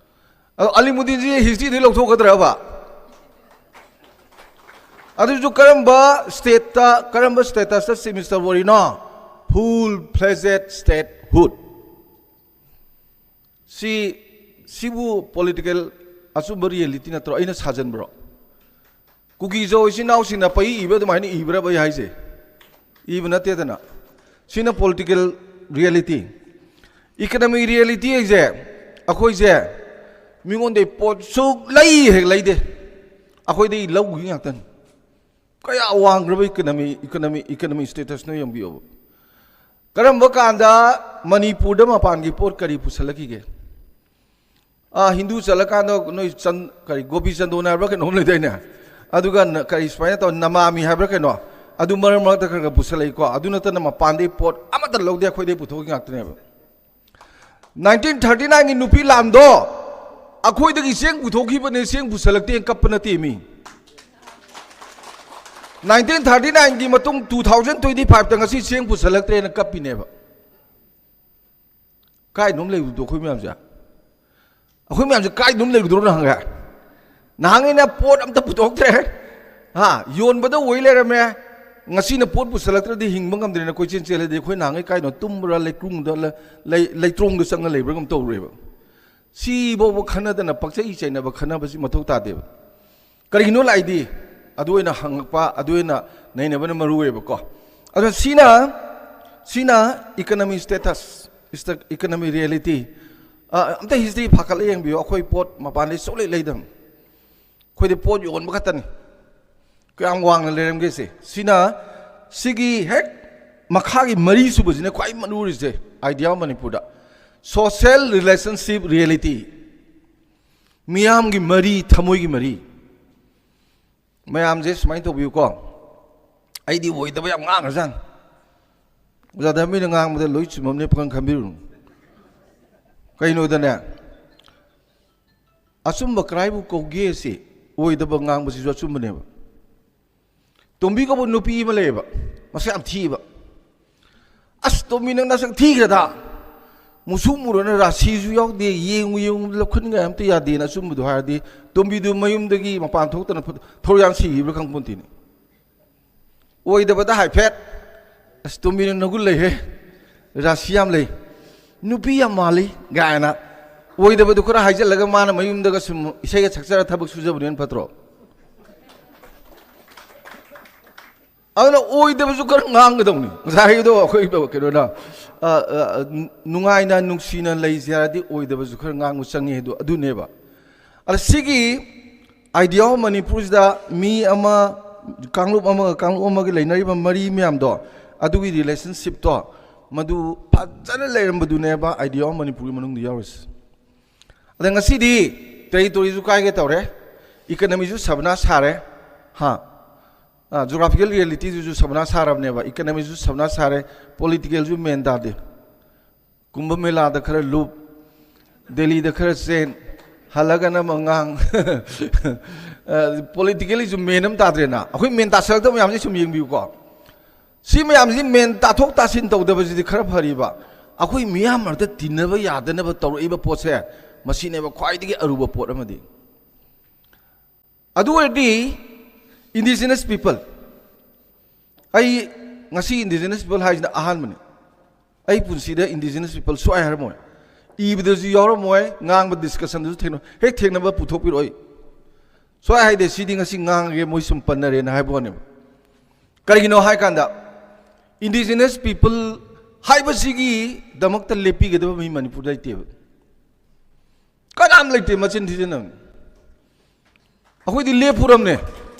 ꯑꯗꯣ ꯑꯂꯤꯃꯨꯗꯤꯟꯁꯤ historyꯗꯒꯤ ꯂꯧꯊꯣꯛꯀꯗ꯭ꯔꯕ? ꯑꯗꯨꯁꯨ ꯀꯔꯝꯕ stateꯇ, ꯀꯔꯝꯕ statusꯇ chief minister ꯑꯣꯏꯔꯤꯅꯣ? Full fledged statehood꯫ ꯁꯤ, ꯁꯤꯕꯨ political ꯑꯆꯨꯝꯕ reality ꯅꯠꯇ꯭ꯔꯣ? ꯑꯩꯅ ꯁꯥꯖꯟꯕ꯭ꯔꯣ? ꯀꯨꯀꯤꯖꯧ ꯏꯆꯤꯟ ꯏꯅꯥꯎꯁꯤꯡꯅ ꯄꯩ ꯏꯕ ꯑꯗꯨꯃꯥꯏꯅ ꯏꯕ꯭ꯔꯕ ꯑꯩ ꯍꯥꯏꯁꯦ? ꯏꯕ ꯅꯠꯇꯦꯗꯅ꯫ ꯁꯤꯅ political reality꯫ Economy reality ꯍꯥꯏꯁꯦ ꯑꯩꯈꯣꯏꯁꯦ ꯃꯤꯉꯣꯟꯗꯩ ꯄꯣꯠ ꯁꯨꯛ ꯂꯩ ꯍꯦꯛ ꯂꯩꯗꯦ꯫ ꯑꯩꯈꯣꯏꯗꯩ ꯂꯧꯈꯤ ꯉꯥꯛꯇꯅꯤ꯫ ꯀꯌꯥ ꯋꯥꯡꯈ꯭ꯔꯕ economy, economy, economy status ꯅꯣ ꯌꯦꯡꯕꯤꯌꯣꯕ꯫ ꯀꯔꯝꯕ ꯀꯥꯟꯗ ꯃꯅꯤꯄꯨꯔꯗ ꯃꯄꯥꯟꯒꯤ ꯄꯣꯠ ꯀꯔꯤ ꯄꯨꯁꯜꯂꯛꯈꯤꯒꯦ? ꯑꯥ, ꯍꯤꯟꯗꯨ ꯆꯠꯂꯀꯥꯟꯗ ꯅꯣꯏ ꯆꯟ-, ꯀꯔꯤ, ꯒꯣꯄꯤ ꯆꯟꯗꯣꯟ ꯍꯥꯏꯕ꯭ꯔꯥ ꯀꯩꯅꯣꯝ ꯂꯩꯗꯥꯏꯅꯦ? ꯑꯗꯨꯒ ꯅ-, ꯀꯔꯤ, ꯁꯨꯃꯥꯏꯅ ꯇꯧ, ꯅꯃꯥꯃꯤ ꯍꯥꯏꯕ꯭ꯔꯥ ꯀꯩꯅꯣ? ꯑꯗꯨ ꯃꯔꯛ ꯃꯔꯛꯇ ꯈꯔ ꯈꯔ ꯄꯨꯁꯜꯂꯛꯏꯀꯣ꯫ ꯑꯗꯨ ꯅꯠꯇꯅ ꯃꯄꯥꯟꯗꯩ ꯄꯣꯠ ꯑꯃꯠꯇ ꯂꯧꯗꯦ, ꯑꯩꯈꯣꯏꯗꯩ ꯄꯨꯊꯣꯛꯈꯤ ꯉꯥꯛꯇꯅꯦꯕ꯫ Nineteen thirty nine ꯒꯤ ꯅꯨꯄꯤ ꯂꯥꯟꯗꯣ ꯑꯩꯈꯣꯏꯗꯒꯤ ꯆꯦꯡ ꯄꯨꯊꯣꯛꯈꯤꯕꯅꯦ, ꯆꯦꯡ ꯄꯨꯁꯜꯂꯛꯇꯦꯅ ꯀꯞꯄ ꯅꯠꯇꯦ ꯃꯤ꯫ Nineteen thirty nine ꯒꯤ ꯃꯇꯨꯡ two thousand twenty five ꯇ ꯉꯁꯤ ꯆꯦꯡ ꯄꯨꯁꯜꯂꯛꯇ꯭ꯔꯦꯅ ꯀꯞꯄꯤꯅꯦꯕ꯫ ꯀꯥꯏꯗꯅꯣꯝ ꯂꯩꯕꯗꯣ ꯑꯩꯈꯣꯏ ꯃꯌꯥꯝꯁꯦ꯫ ꯑꯩꯈꯣꯏ ꯃꯌꯥꯝꯁꯦ ꯀꯥꯏꯗꯅꯣꯝ ꯂꯩꯔꯨꯗ꯭ꯔꯣ ꯅꯍꯥꯟꯒꯩ? ꯅꯍꯥꯟꯒꯩꯅ ꯄꯣꯠ ꯑꯝꯇ ꯄꯨꯊꯣꯛꯇ꯭ꯔꯦ꯫ ꯍꯥ, ꯌꯣꯟꯕꯗ ꯑꯣꯏ ꯂꯩꯔꯝꯃꯦ꯫ ꯉꯁꯤꯅ ꯄꯣꯠ ꯄꯨꯁꯜꯂꯛꯇ꯭ꯔꯗꯤ ꯍꯤꯡꯕ ꯉꯝꯗ꯭ꯔꯦꯅ ꯀꯣꯏꯆꯦꯟ ꯆꯦꯜꯂꯗꯤ ꯑꯩꯈꯣꯏ ꯅꯍꯥꯟꯒꯩ ꯀꯥꯏꯗꯅꯣ ꯇꯨꯝꯕ꯭ꯔꯥ, ꯂꯩꯀ꯭ꯔꯨꯡꯗ ꯂ-, ꯂꯩ-, ꯂꯩꯇ꯭ꯔꯣꯡꯗ ꯆꯪꯉ ꯂꯩꯕ꯭ꯔꯥ ꯀꯩꯅꯣꯝ ꯇꯧꯔꯦꯕ꯫ ꯁꯤꯐꯥꯎꯕ ꯈꯟꯅꯗꯅ ꯄꯛꯆꯩ ꯆꯩꯅꯕ ꯈꯟꯅꯕꯁꯤ ꯃꯊꯧ ꯇꯥꯗꯦꯕ꯫ ꯀꯔꯤꯒꯤꯅꯣ ꯂꯥꯛꯏꯗꯤ? ꯑꯗꯨ ꯑꯣꯏꯅ ꯍꯪꯉꯛꯄ, ꯑꯗꯨ ꯑꯣꯏꯅ ꯅꯩꯅꯕꯅ ꯃꯔꯨ ꯑꯣꯏꯌꯦꯕꯀꯣ꯫ ꯑꯗꯣ ꯁꯤꯅ, ꯁꯤꯅ economy status, is the economy reality꯫ ꯑ, ꯑꯝꯇ history ꯐꯥꯀꯠꯂ ꯌꯦꯡꯕꯤꯌꯨ꯫ ꯑꯩꯈꯣꯏ ꯄꯣꯠ ꯃꯄꯥꯟꯗꯩ ꯁꯨꯛꯂꯩ ꯂꯩꯗꯕꯅꯤ꯫ ꯑꯩꯈꯣꯏꯗꯤ ꯄꯣꯠ ꯌꯣꯟꯕ ꯈꯛꯇꯅꯤ꯫ ꯀꯌꯥꯝ ꯋꯥꯡꯅ ꯂꯩꯔꯝꯒꯦꯁꯦ꯫ ꯁꯤꯅ, ꯁꯤꯒꯤ ꯍꯦꯛ ꯃꯈꯥꯒꯤ ꯃꯔꯤ ꯁꯨꯕꯁꯤꯅ ꯈ꯭ꯋꯥꯏ ꯃꯔꯨ ꯑꯣꯏꯔꯤꯁꯦ, idea ꯑꯃ ꯃꯅꯤꯄꯨꯔꯗ꯫ Social relationship reality꯫ ꯃꯤꯌꯥꯝꯒꯤ ꯃꯔꯤ, ꯊꯃꯣꯏꯒꯤ ꯃꯔꯤ꯫ ꯃꯌꯥꯝꯁꯦ ꯁꯨꯃꯥꯏꯅ ꯇꯧꯕꯤꯌꯨꯀꯣ꯫ ꯑꯩꯗꯤ ꯑꯣꯏꯗꯕ ꯌꯥꯝ ꯉꯥꯡꯈ꯭ꯔꯖꯥꯠꯅꯤ꯫ ꯑꯣꯖꯥ ꯙꯔꯃꯦꯅ ꯉꯥꯡꯕꯗ ꯂꯣꯏ ꯆꯨꯝꯃꯝꯅꯦ ꯄꯥꯈꯪ ꯈꯟꯕꯤꯔꯨꯅꯨ꯫ ꯀꯩꯅꯣꯗꯅꯦ, ꯑꯆꯨꯝꯕ ꯀꯔꯥꯏꯕꯨ ꯀꯧꯒꯦ ꯁꯤ ꯑꯣꯏꯗꯕ ꯉꯥꯡꯕꯁꯤꯁꯨ ꯑꯆꯨꯝꯕꯅꯦꯕ꯫ ꯇꯣꯝꯕꯤ ꯀꯧꯕ ꯅꯨꯄꯤ ꯑꯃ ꯂꯩꯌꯦꯕ, ꯃꯁꯛ ꯌꯥꯝ ꯊꯤꯕ꯫ "ꯑꯁ, ꯇꯣꯝꯕꯤ, ꯅꯪ ꯅꯁꯛ ꯊꯤꯈ꯭ꯔꯗ? ꯃꯨꯁꯨꯛ ꯃꯨꯔꯅ ꯔꯥꯁꯤꯁꯨ ꯌꯥꯎꯗꯦ, ꯌꯦꯡꯉꯨ ꯌꯦꯡꯉꯨ ꯂꯧꯈꯠꯅꯤꯡꯉꯥꯏ ꯑꯝꯇ ꯌꯥꯗꯦꯅ" ꯑꯆꯨꯝꯕꯗꯣ ꯍꯥꯏꯔꯗꯤ, ꯇꯣꯝꯕꯤꯗꯨ ꯃꯌꯨꯝꯗꯒꯤ ꯃꯄꯥꯟ ꯊꯣꯛꯇꯅ ꯐꯨ-, ꯊꯧꯔꯤꯌꯥꯟ ꯁꯤꯈꯤꯕ꯭ꯔꯥ ꯈꯪꯄꯣꯟꯇꯦꯅꯦ꯫ ꯑꯣꯏꯗꯕꯗ ꯍꯥꯏꯐꯦꯠ, "ꯑꯁ, ꯇꯣꯝꯕꯤ, ꯅꯪ ꯅꯒꯨꯟ ꯂꯩꯍꯦ, ꯔꯥꯁꯤ ꯌꯥꯝ ꯂꯩ, ꯅꯨꯄꯤ ꯌꯥꯝ ꯃꯥꯜꯂꯤ" ꯀꯥꯏꯅ ꯑꯣꯏꯗꯕꯗꯨ ꯈꯔ ꯍꯥꯏꯖꯤꯜꯂꯒ ꯃꯥꯅ ꯃꯌꯨꯝꯗꯒ ꯁꯨꯝ ꯏꯁꯩꯒ ꯁꯛꯆꯔ ꯊꯕꯛ ꯁꯨꯖꯕꯅ ꯍꯦꯟꯅ ꯐꯠꯇ꯭ꯔꯣ? ꯑꯗꯨꯅ ꯑꯣꯏꯗꯕꯁꯨ ꯈꯔ ꯉꯥꯡꯒꯗꯧꯅꯤ꯫ ꯉꯁꯥꯏꯒꯤꯗꯣ ꯑꯩꯈꯣꯏ ꯀꯩꯅꯣꯅ, ꯑ, ꯑ, ꯅꯨꯡꯉꯥꯏꯅ ꯅꯨꯡꯁꯤꯅ ꯂꯩꯁꯦ ꯍꯥꯏꯔꯗꯤ ꯑꯣꯏꯗꯕꯁꯨ ꯈꯔ ꯉꯥꯡꯕ ꯆꯪꯉꯦ꯫ ꯑꯗꯨ, ꯑꯗꯨꯅꯦꯕ꯫ ꯑꯗ ꯁꯤꯒꯤ idea of ꯃꯅꯤꯄꯨꯔꯁꯤꯗ ꯃꯤ ꯑꯃ, ꯀꯥꯡꯂꯨꯞ ꯑꯃꯒ ꯀꯥꯡꯂꯨꯞ ꯑꯃꯒ ꯂꯩꯅꯔꯤꯕ ꯃꯔꯤ ꯃꯌꯥꯝꯗꯣ, ꯑꯗꯨꯒꯤ relationshipꯇꯣ, ꯃꯗꯨ ꯐꯖꯅ ꯂꯩꯔꯝꯕꯗꯨꯅꯦꯕ idea of ꯃꯅꯤꯄꯨꯔꯒꯤ ꯃꯅꯨꯡꯗ ꯌꯥꯎꯔꯤꯁꯦ꯫ ꯑꯗ ꯉꯁꯤꯗꯤ territoryꯁꯨ ꯀꯥꯏꯒꯦ ꯇꯧꯔꯦ, economyꯁꯨ ꯁꯕꯅꯥ ꯁꯥꯔꯦ, ꯍꯥ, geographical realityꯗꯨꯁꯨ ꯁꯕꯅꯥ ꯁꯥꯔꯕꯅꯦꯕ, economyꯁꯨ ꯁꯕꯅꯥ ꯁꯥꯔꯦ, politicalꯁꯨ ꯃꯦꯟ ꯇꯥꯗꯦ꯫ ꯀꯨꯝꯚ ꯃꯦꯂꯥꯗ ꯈꯔ ꯂꯨꯞ, ꯗꯦꯜꯂꯤꯗ ꯈꯔ ꯆꯦꯟ, ꯍꯜꯂꯒꯅ ꯑꯃ ꯉꯥꯡ꯫ ꯑ, politicallyꯁꯨ ꯃꯦꯟ ꯑꯃ ꯇꯥꯗ꯭ꯔꯦꯅ꯫ ꯑꯩꯈꯣꯏ ꯃꯦꯟ ꯇꯥꯁꯜꯂꯛꯇꯕ ꯃꯌꯥꯝꯁꯦ ꯁꯨꯝ ꯌꯦꯡꯕꯤꯌꯨꯀꯣ꯫ ꯁꯤ ꯃꯌꯥꯝꯁꯤ ꯃꯦꯟ ꯇꯥꯊꯣꯛ ꯇꯥꯁꯤꯟ ꯇꯧꯗꯕꯁꯤꯗꯤ ꯈꯔ ꯐꯔꯤꯕ꯫ ꯑꯩꯈꯣꯏ ꯃꯤꯌꯥꯝ ꯃꯔꯛꯇ ꯇꯤꯟꯅꯕ ꯌꯥꯗꯅꯕ ꯇꯧꯔꯛꯏꯕ ꯄꯣꯠꯁꯦ, ꯃꯁꯤꯅꯦꯕ ꯈ꯭ꯋꯥꯏꯗꯒꯤ ꯑꯔꯨꯕ ꯄꯣꯠ ꯑꯃꯗꯤ꯫ ꯑꯗꯨ ꯑꯣꯏꯔꯗꯤ indigenous people, ꯑꯩ ꯉꯁꯤ indigenous people ꯍꯥꯏꯁꯤꯅ ꯑꯍꯥꯟꯕꯅꯤ꯫ ꯑꯩ ꯄꯨꯟꯁꯤꯗ indigenous people ꯁꯨꯛꯍꯥꯏ ꯍꯥꯏꯔꯝꯃꯣꯏ, ꯏꯕꯗꯁꯨ ꯌꯥꯎꯔꯝꯃꯣꯏ, ꯉꯥꯡꯕ discussionꯗꯁꯨ ꯊꯦꯡꯅ-, ꯍꯦꯛ ꯊꯦꯡꯅꯕ ꯄꯨꯊꯣꯛꯄꯤꯔꯛꯑꯣꯏ꯫ ꯁꯨꯛꯍꯥꯏ ꯍꯥꯏꯗꯦ, ꯁꯤꯗꯤ ꯉꯁꯤ ꯉꯥꯡꯉꯒꯦ, ꯃꯣꯏ ꯁꯨꯝ ꯄꯟꯅꯔꯦꯅ ꯍꯥꯏꯕ ꯋꯥꯅꯦꯕ꯫ ꯀꯔꯤꯒꯤꯅꯣ ꯍꯥꯏ ꯀꯥꯟꯗ, indigenous people ꯍꯥꯏꯕꯁꯤꯒꯤꯗꯃꯛꯇ ꯂꯦꯞꯄꯤꯒꯗꯕ ꯃꯤ ꯃꯅꯤꯄꯨꯔꯗ ꯂꯩꯇꯦꯕ꯫ ꯀꯅꯥꯝ ꯂꯩꯇꯦ꯫ ꯃꯆꯤꯟ ꯊꯤꯖꯤꯟꯅꯕꯅꯤ꯫ ꯑꯩꯈꯣꯏꯗꯤ ꯂꯦꯞꯄꯨꯔꯝꯅꯦ,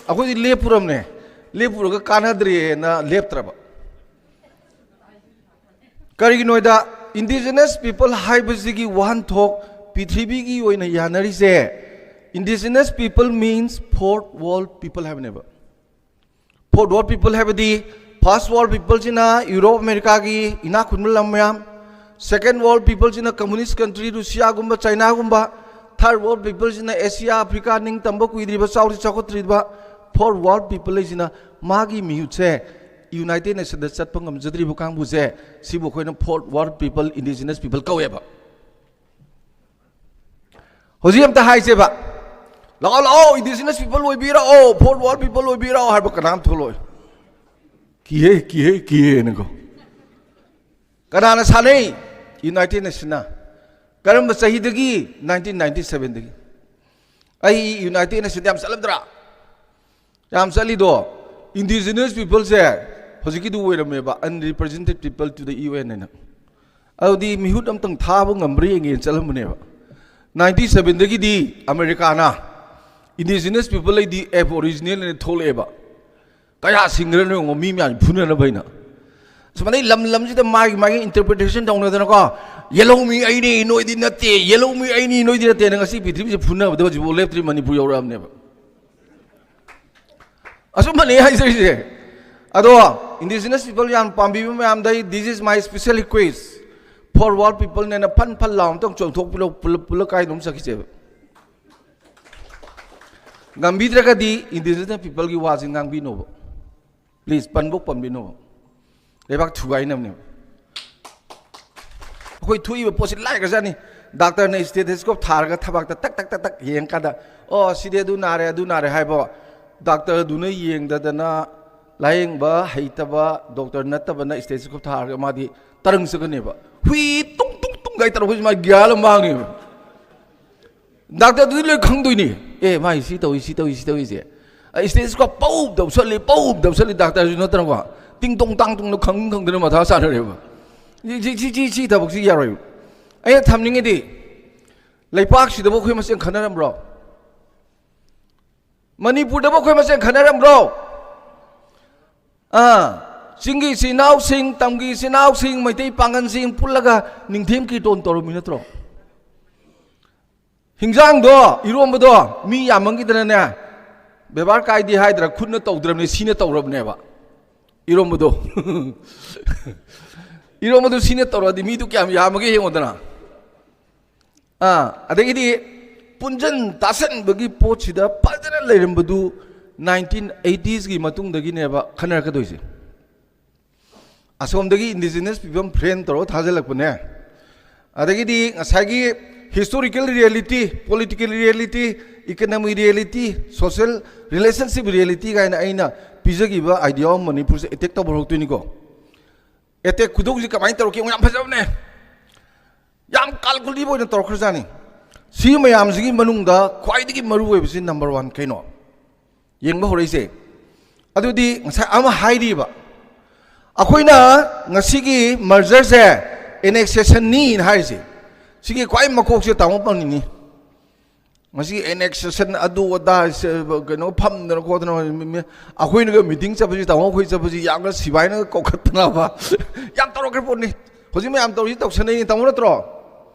ꯑꯩꯈꯣꯏꯗꯤ ꯂꯦꯞꯄꯨꯔꯝꯅꯦ, ꯂꯦꯞꯄꯨꯔꯒ ꯀꯥꯟꯅꯗ꯭ꯔꯦꯅ ꯂꯦꯞꯇ꯭ꯔꯕ꯫ ꯀꯔꯤꯒꯤꯅꯣꯗ, indigenous people ꯍꯥꯏꯕꯁꯤꯒꯤ ꯋꯥꯍꯟꯊꯣꯛ ꯄ꯭ꯔꯤꯊꯤꯕꯤꯒꯤ ꯑꯣꯏꯅ ꯌꯥꯅꯔꯤꯁꯦ, indigenous people means fourth world people ꯍꯥꯏꯕꯅꯦꯕ꯫ Fourth world people ꯍꯥꯏꯕꯗꯤ, first world peopleꯁꯤꯅ ꯌꯨꯔꯣꯞ ꯑꯃꯦꯔꯤꯀꯥꯒꯤ ꯏꯅꯥꯛ ꯈꯨꯟꯕ ꯂꯝ ꯃꯌꯥꯝ, second world peopleꯁꯤꯅ communist country ꯔꯨꯁꯤꯌꯥꯒꯨꯝꯕ ꯆꯥꯏꯅꯥꯒꯨꯝꯕ, third world peopleꯁꯤꯅ ꯑꯦꯁꯤꯌꯥ ꯑꯐ꯭ꯔꯤꯀꯥ ꯅꯤꯡꯇꯝꯕ ꯀꯨꯏꯗ꯭ꯔꯤꯕ ꯆꯥꯎꯗꯤ ꯆꯥꯎꯈꯠꯇ꯭ꯔꯤꯕ, fourth world people ꯍꯥꯏꯁꯤꯅ ꯃꯥꯒꯤ ꯃꯤꯍꯨꯠꯁꯦ United Nationsꯗ ꯆꯠꯄ ꯉꯝꯖꯗ꯭ꯔꯤꯕ ꯀꯥꯡꯕꯨꯁꯦ, ꯁꯤꯕꯨ ꯑꯩꯈꯣꯏꯅ fourth world people, indigenous people ꯀꯧꯋꯦꯕ꯫ ꯍꯧꯖꯤꯛ ꯑꯝꯇ ꯍꯥꯏꯁꯦꯕ, "ꯂꯥꯛꯑꯣ, ꯂꯥꯛꯑꯣ, indigenous people ꯑꯣꯏꯕꯤꯔꯛꯑꯣ, fourth world people ꯑꯣꯏꯕꯤꯔꯛꯑꯣ" ꯍꯥꯏꯕ ꯀꯅꯥꯝ ꯊꯣꯛꯂꯛꯑꯣꯏ꯫ ꯀꯤꯍꯦ, ꯀꯤꯍꯦ, ꯀꯤꯍꯦꯅꯀꯣ꯫ ꯀꯅꯥꯅ ꯁꯥꯟꯅꯩ? United Nationsꯅ꯫ ꯀꯔꯝꯕ ꯆꯍꯤꯗꯒꯤ? Nineteen ninety sevenꯗꯒꯤ꯫ ꯑꯩ United Nationsꯗ ꯌꯥꯝ ꯆꯠꯂꯝꯗ꯭ꯔꯥ? ꯌꯥꯝ ꯆꯠꯂꯤꯗꯣ꯫ Indigenous peopleꯁꯦ ꯍꯧꯖꯤꯛꯀꯤꯗꯨ ꯑꯣꯏꯔꯝꯃꯦꯕ, unrepresented people to the U N ꯍꯥꯏꯅ꯫ ꯑꯗꯨꯗꯤ ꯃꯤꯍꯨꯠ ꯑꯝꯇꯪ ꯊꯥꯕ ꯉꯝꯕ꯭ꯔꯥ ꯌꯦꯡꯒꯦꯅ ꯆꯠꯂꯝꯕꯅꯦꯕ꯫ ꯅꯥꯏꯟꯇꯤ ꯁꯚꯦꯟꯗꯒꯤꯗꯤ ꯑꯃꯦꯔꯤꯀꯥꯅ indigenous people ꯍꯥꯏꯗꯤ aboriginal ꯍꯥꯏꯅ ꯊꯣꯛꯂꯛꯑꯦꯕ꯫ ꯀꯌꯥ ꯁꯤꯡꯈ꯭ꯔꯅꯣ ꯌꯦꯡꯉꯣ, ꯃꯤ ꯃꯌꯥꯝ ꯐꯨꯅꯅꯕ ꯍꯥꯏꯅ꯫ ꯁꯨꯃꯥꯏꯅ ꯂꯝ ꯂꯝꯁꯤꯗ ꯃꯥꯒꯤ ꯃꯥꯒꯤ interpretation ꯇꯧꯅꯗꯅꯀꯣ, "ꯌꯦꯜꯍꯧꯃꯤ ꯑꯩꯅꯤ, ꯅꯣꯏꯗꯤ ꯅꯠꯇꯦ, ꯌꯦꯜꯍꯧꯃꯤ ꯑꯩꯅꯤ, ꯅꯣꯏꯗꯤ ꯅꯠꯇꯦꯅ" ꯉꯁꯤ ꯄ꯭ꯔꯤꯊꯤꯕꯤꯁꯦ ꯐꯨꯅꯕꯗ ꯍꯧꯖꯤꯛꯐꯥꯎ ꯂꯦꯞꯇ꯭ꯔꯤ, ꯃꯅꯤꯄꯨꯔ ꯌꯧꯔꯛꯑꯕꯅꯦꯕ꯫ ꯑꯆꯨꯝꯕꯅꯦ ꯍꯥꯏꯖꯔꯤꯁꯦ꯫ ꯑꯗꯣ indigenous people ꯌꯥꯝ ꯄꯥꯝꯕꯤꯕ ꯃꯌꯥꯝꯗ ꯑꯩ, this is my special request for world people ꯅꯦꯅ ꯐꯟ ꯐꯟ ꯂꯥꯎ ꯑꯝꯇꯪ ꯆꯣꯡꯊꯣꯛꯄꯤꯔꯣ, ꯄꯨꯜꯂꯞ ꯄꯨꯜꯂꯞ ꯀꯥꯏꯗꯅꯣꯝ ꯆꯠꯈꯤꯁꯦꯕ꯫ ꯉꯝꯕꯤꯗ꯭ꯔꯒꯗꯤ indigenous people ꯒꯤ ꯋꯥꯁꯤ ꯉꯥꯡꯕꯤꯅꯣꯕ꯫ Please, ꯄꯟꯕꯨ ꯄꯟꯕꯤꯅꯣꯕ꯫ ꯂꯩꯕꯥꯛ ꯊꯨꯒꯥꯏꯅꯕꯅꯦꯕ꯫ ꯑꯩꯈꯣꯏ ꯊꯣꯛꯏꯕ ꯄꯣꯠꯁꯤ ꯂꯥꯏꯈ꯭ꯔꯖꯥꯠꯅꯤ꯫ ꯗꯥꯛꯇꯔꯅ stethoscope ꯊꯥꯔꯒ ꯊꯕꯥꯛꯇ ꯇꯛ ꯇꯛ ꯇꯛ ꯇꯛ ꯌꯦꯡꯀꯥꯟꯗ, "ꯑꯣ, ꯁꯤꯗꯤ ꯑꯗꯨ ꯅꯥꯔꯦ, ꯑꯗꯨ ꯅꯥꯔꯦ" ꯍꯥꯏꯕ, ꯗꯥꯛꯇꯔꯗꯨꯅ ꯌꯦꯡꯗꯗꯅ, ꯂꯥꯌꯦꯡꯕ ꯍꯩꯇꯕ ꯗꯣꯛꯇꯔ ꯅꯠꯇꯕꯅ stethoscope ꯊꯥꯔꯒ ꯃꯥꯗꯤ ꯇꯔꯪ ꯆꯠꯀꯅꯦꯕ꯫ ꯍꯨꯏ ꯇꯨꯡ ꯇꯨꯡ ꯇꯨꯡ ꯒꯥꯏ ꯇꯧꯔꯛꯄꯁꯤ ꯃꯥ ꯒ꯭ꯌꯥꯟ ꯑꯃ ꯃꯥꯡꯉꯦꯕ꯫ ꯗꯥꯛꯇꯔꯗꯨꯗꯤ ꯂꯣꯏ ꯈꯪꯗꯣꯏꯅꯤ꯫ "ꯑꯦ, ꯃꯥꯏ ꯁꯤ ꯇꯧꯏ, ꯁꯤ ꯇꯧꯏ, ꯁꯤ ꯇꯧꯏꯁꯦ"꯫ ꯑ, stethoscope ꯄꯧ ꯇꯧꯁꯜꯂꯤ, ꯄꯧ ꯇꯧꯁꯜꯂꯤ, ꯗꯥꯛꯇꯔꯁꯨ ꯅꯠꯇꯅꯀꯣ꯫ ꯇꯤꯡ ꯇꯣꯡ ꯇꯥꯡ ꯇꯨꯡꯅ ꯈꯪ ꯈꯪꯗꯅ ꯃꯊꯥ ꯁꯥꯟꯅꯔꯦꯕ꯫ ꯁꯤ, ꯁꯤ, ꯁꯤ, ꯁꯤ, ꯁꯤ ꯊꯕꯛꯁꯤ ꯌꯥꯔꯣꯏꯕ꯫ ꯑꯩꯅ ꯊꯝꯅꯤꯡꯉꯤꯗꯤ, ꯂꯩꯄꯥꯛꯁꯤꯗꯕꯨ ꯑꯩꯈꯣꯏ ꯃꯁꯦꯟ ꯈꯟꯅꯔꯝꯕ꯭ꯔꯣ? ꯃꯅꯤꯄꯨꯔꯗꯕꯨ ꯑꯩꯈꯣꯏ ꯃꯁꯦꯟ ꯈꯟꯅꯔꯝꯕ꯭ꯔꯣ? ꯑꯥ, ꯆꯤꯡꯒꯤ ꯏꯆꯤꯟ ꯏꯅꯥꯎꯁꯤꯡ, ꯇꯝꯒꯤ ꯏꯆꯤꯟ ꯏꯅꯥꯎꯁꯤꯡ, ꯃꯩꯇꯩ ꯄꯥꯉꯜꯁꯤꯡ ꯄꯨꯜꯂꯒ ꯅꯤꯡꯊꯦꯝ ꯀꯤꯔꯇꯣꯟ ꯇꯧꯔꯝꯃꯤ ꯅꯠꯇ꯭ꯔꯣ? ꯍꯤꯟꯖꯥꯡꯗꯣ, ꯏꯔꯣꯝꯕꯗꯣ ꯃꯤ ꯌꯥꯝꯃꯟꯈꯤꯗꯅꯅꯦ, ꯕꯦꯕꯥꯔ ꯀꯥꯏꯗꯦ ꯍꯥꯏꯗ꯭ꯔꯥ, ꯈꯨꯠꯅ ꯇꯧꯗ꯭ꯔꯕꯅꯦ, ꯁꯤꯅ ꯇꯧꯔꯕꯅꯦꯕ ꯏꯔꯣꯝꯕꯗꯣ꯫ ꯏꯔꯣꯝꯕꯗꯣ ꯁꯤꯅ ꯇꯧꯔꯗꯤ ꯃꯤꯗꯨ ꯀꯌꯥꯝ ꯌꯥꯝꯃꯒꯦ ꯌꯦꯡꯉꯣꯗꯅ꯫ ꯑꯥ, ꯑꯗꯒꯤꯗꯤ ꯄꯨꯟꯖꯟ ꯇꯥꯁꯟꯕꯒꯤ ꯄꯣꯠꯁꯤꯗ ꯐꯖꯅ ꯂꯩꯔꯝꯕꯗꯨ ꯅꯥꯏꯟꯇꯤꯟ ꯑꯩꯇꯤꯁꯀꯤ ꯃꯇꯨꯡꯗꯒꯤꯅꯦꯕ ꯈꯟꯅꯔꯛꯀꯗꯣꯏꯁꯦ꯫ ꯑꯁꯣꯝꯗꯒꯤ indigenous people friend ꯇꯧꯔꯒ ꯊꯥꯖꯤꯜꯂꯛꯄꯅꯦ꯫ ꯑꯗꯒꯤꯗꯤ ꯉꯁꯥꯏꯒꯤ historical reality, political reality, economic reality, social relationship reality ꯀꯥꯏꯅ ꯑꯩꯅ ꯄꯤꯖꯈꯤꯕ idea ꯑꯃ ꯃꯅꯤꯄꯨꯔꯁꯦ attack ꯇꯧꯕ ꯍꯧꯔꯛꯇꯣꯏꯅꯤꯀꯣ꯫ Attack ꯈꯨꯗꯣꯡꯁꯤ ꯀꯃꯥꯏꯅ ꯇꯧꯔꯛꯀꯦ? ꯌꯥꯝ ꯐꯖꯕꯅꯦ꯫ ꯌꯥꯝ calculative ꯑꯣꯏꯅ ꯇꯧꯔꯛꯈ꯭ꯔꯖꯥꯠꯅꯤ꯫ ꯁꯤ ꯃꯌꯥꯝꯁꯤꯒꯤ ꯃꯅꯨꯡꯗ ꯈ꯭ꯋꯥꯏꯗꯒꯤ ꯃꯔꯨ ꯑꯣꯏꯕꯁꯤ number one ꯀꯩꯅꯣ? ꯌꯦꯡꯕ ꯍꯧꯔꯛꯏꯁꯦ, ꯑꯗꯨꯗꯤ ꯉꯁꯥꯏ ꯑꯃ ꯍꯥꯏꯔꯤꯕ, ꯑꯩꯈꯣꯏꯅ ꯉꯁꯤꯒꯤ ꯃꯔꯖꯔꯁꯦ ꯑꯦꯅꯦꯛꯁꯦꯁꯟꯅꯤꯅ ꯍꯥꯏꯔꯤꯁꯦ, ꯁꯤꯒꯤ ꯈ꯭ꯋꯥꯏ ꯃꯀꯣꯛꯁꯦ ꯇꯥꯃꯣ ꯄꯥꯎꯅꯤꯅꯤ꯫ ꯃꯁꯤ ꯑꯦꯅꯦꯛꯁꯦꯁꯟ ꯑꯗꯨ ꯑꯗꯥ ꯁꯦ-, ꯀꯩꯅꯣ ꯐꯝꯗꯅ ꯈꯣꯠꯇꯅ ꯃꯤ-, ꯃꯤ-, ꯑꯩꯈꯣꯏꯅꯒ ꯃꯤꯇꯤꯡ ꯆꯠꯄꯁꯤ, ꯇꯥꯃꯣ ꯑꯩꯈꯣꯏ ꯆꯠꯄꯁꯤ ꯌꯥꯝꯅ ꯁꯤꯕꯥꯏꯅꯒ ꯀꯧꯈꯠꯇꯅꯕ ꯌꯥꯝ ꯇꯧꯔꯛꯈ꯭ꯔ ꯄꯣꯠꯅꯤ꯫ ꯍꯧꯖꯤꯛ ꯃꯌꯥꯝ ꯇꯧꯔꯤꯁꯤ ꯇꯧꯁꯟꯅꯩꯅꯤ, ꯇꯥꯃꯣ ꯅꯠꯇ꯭ꯔꯣ?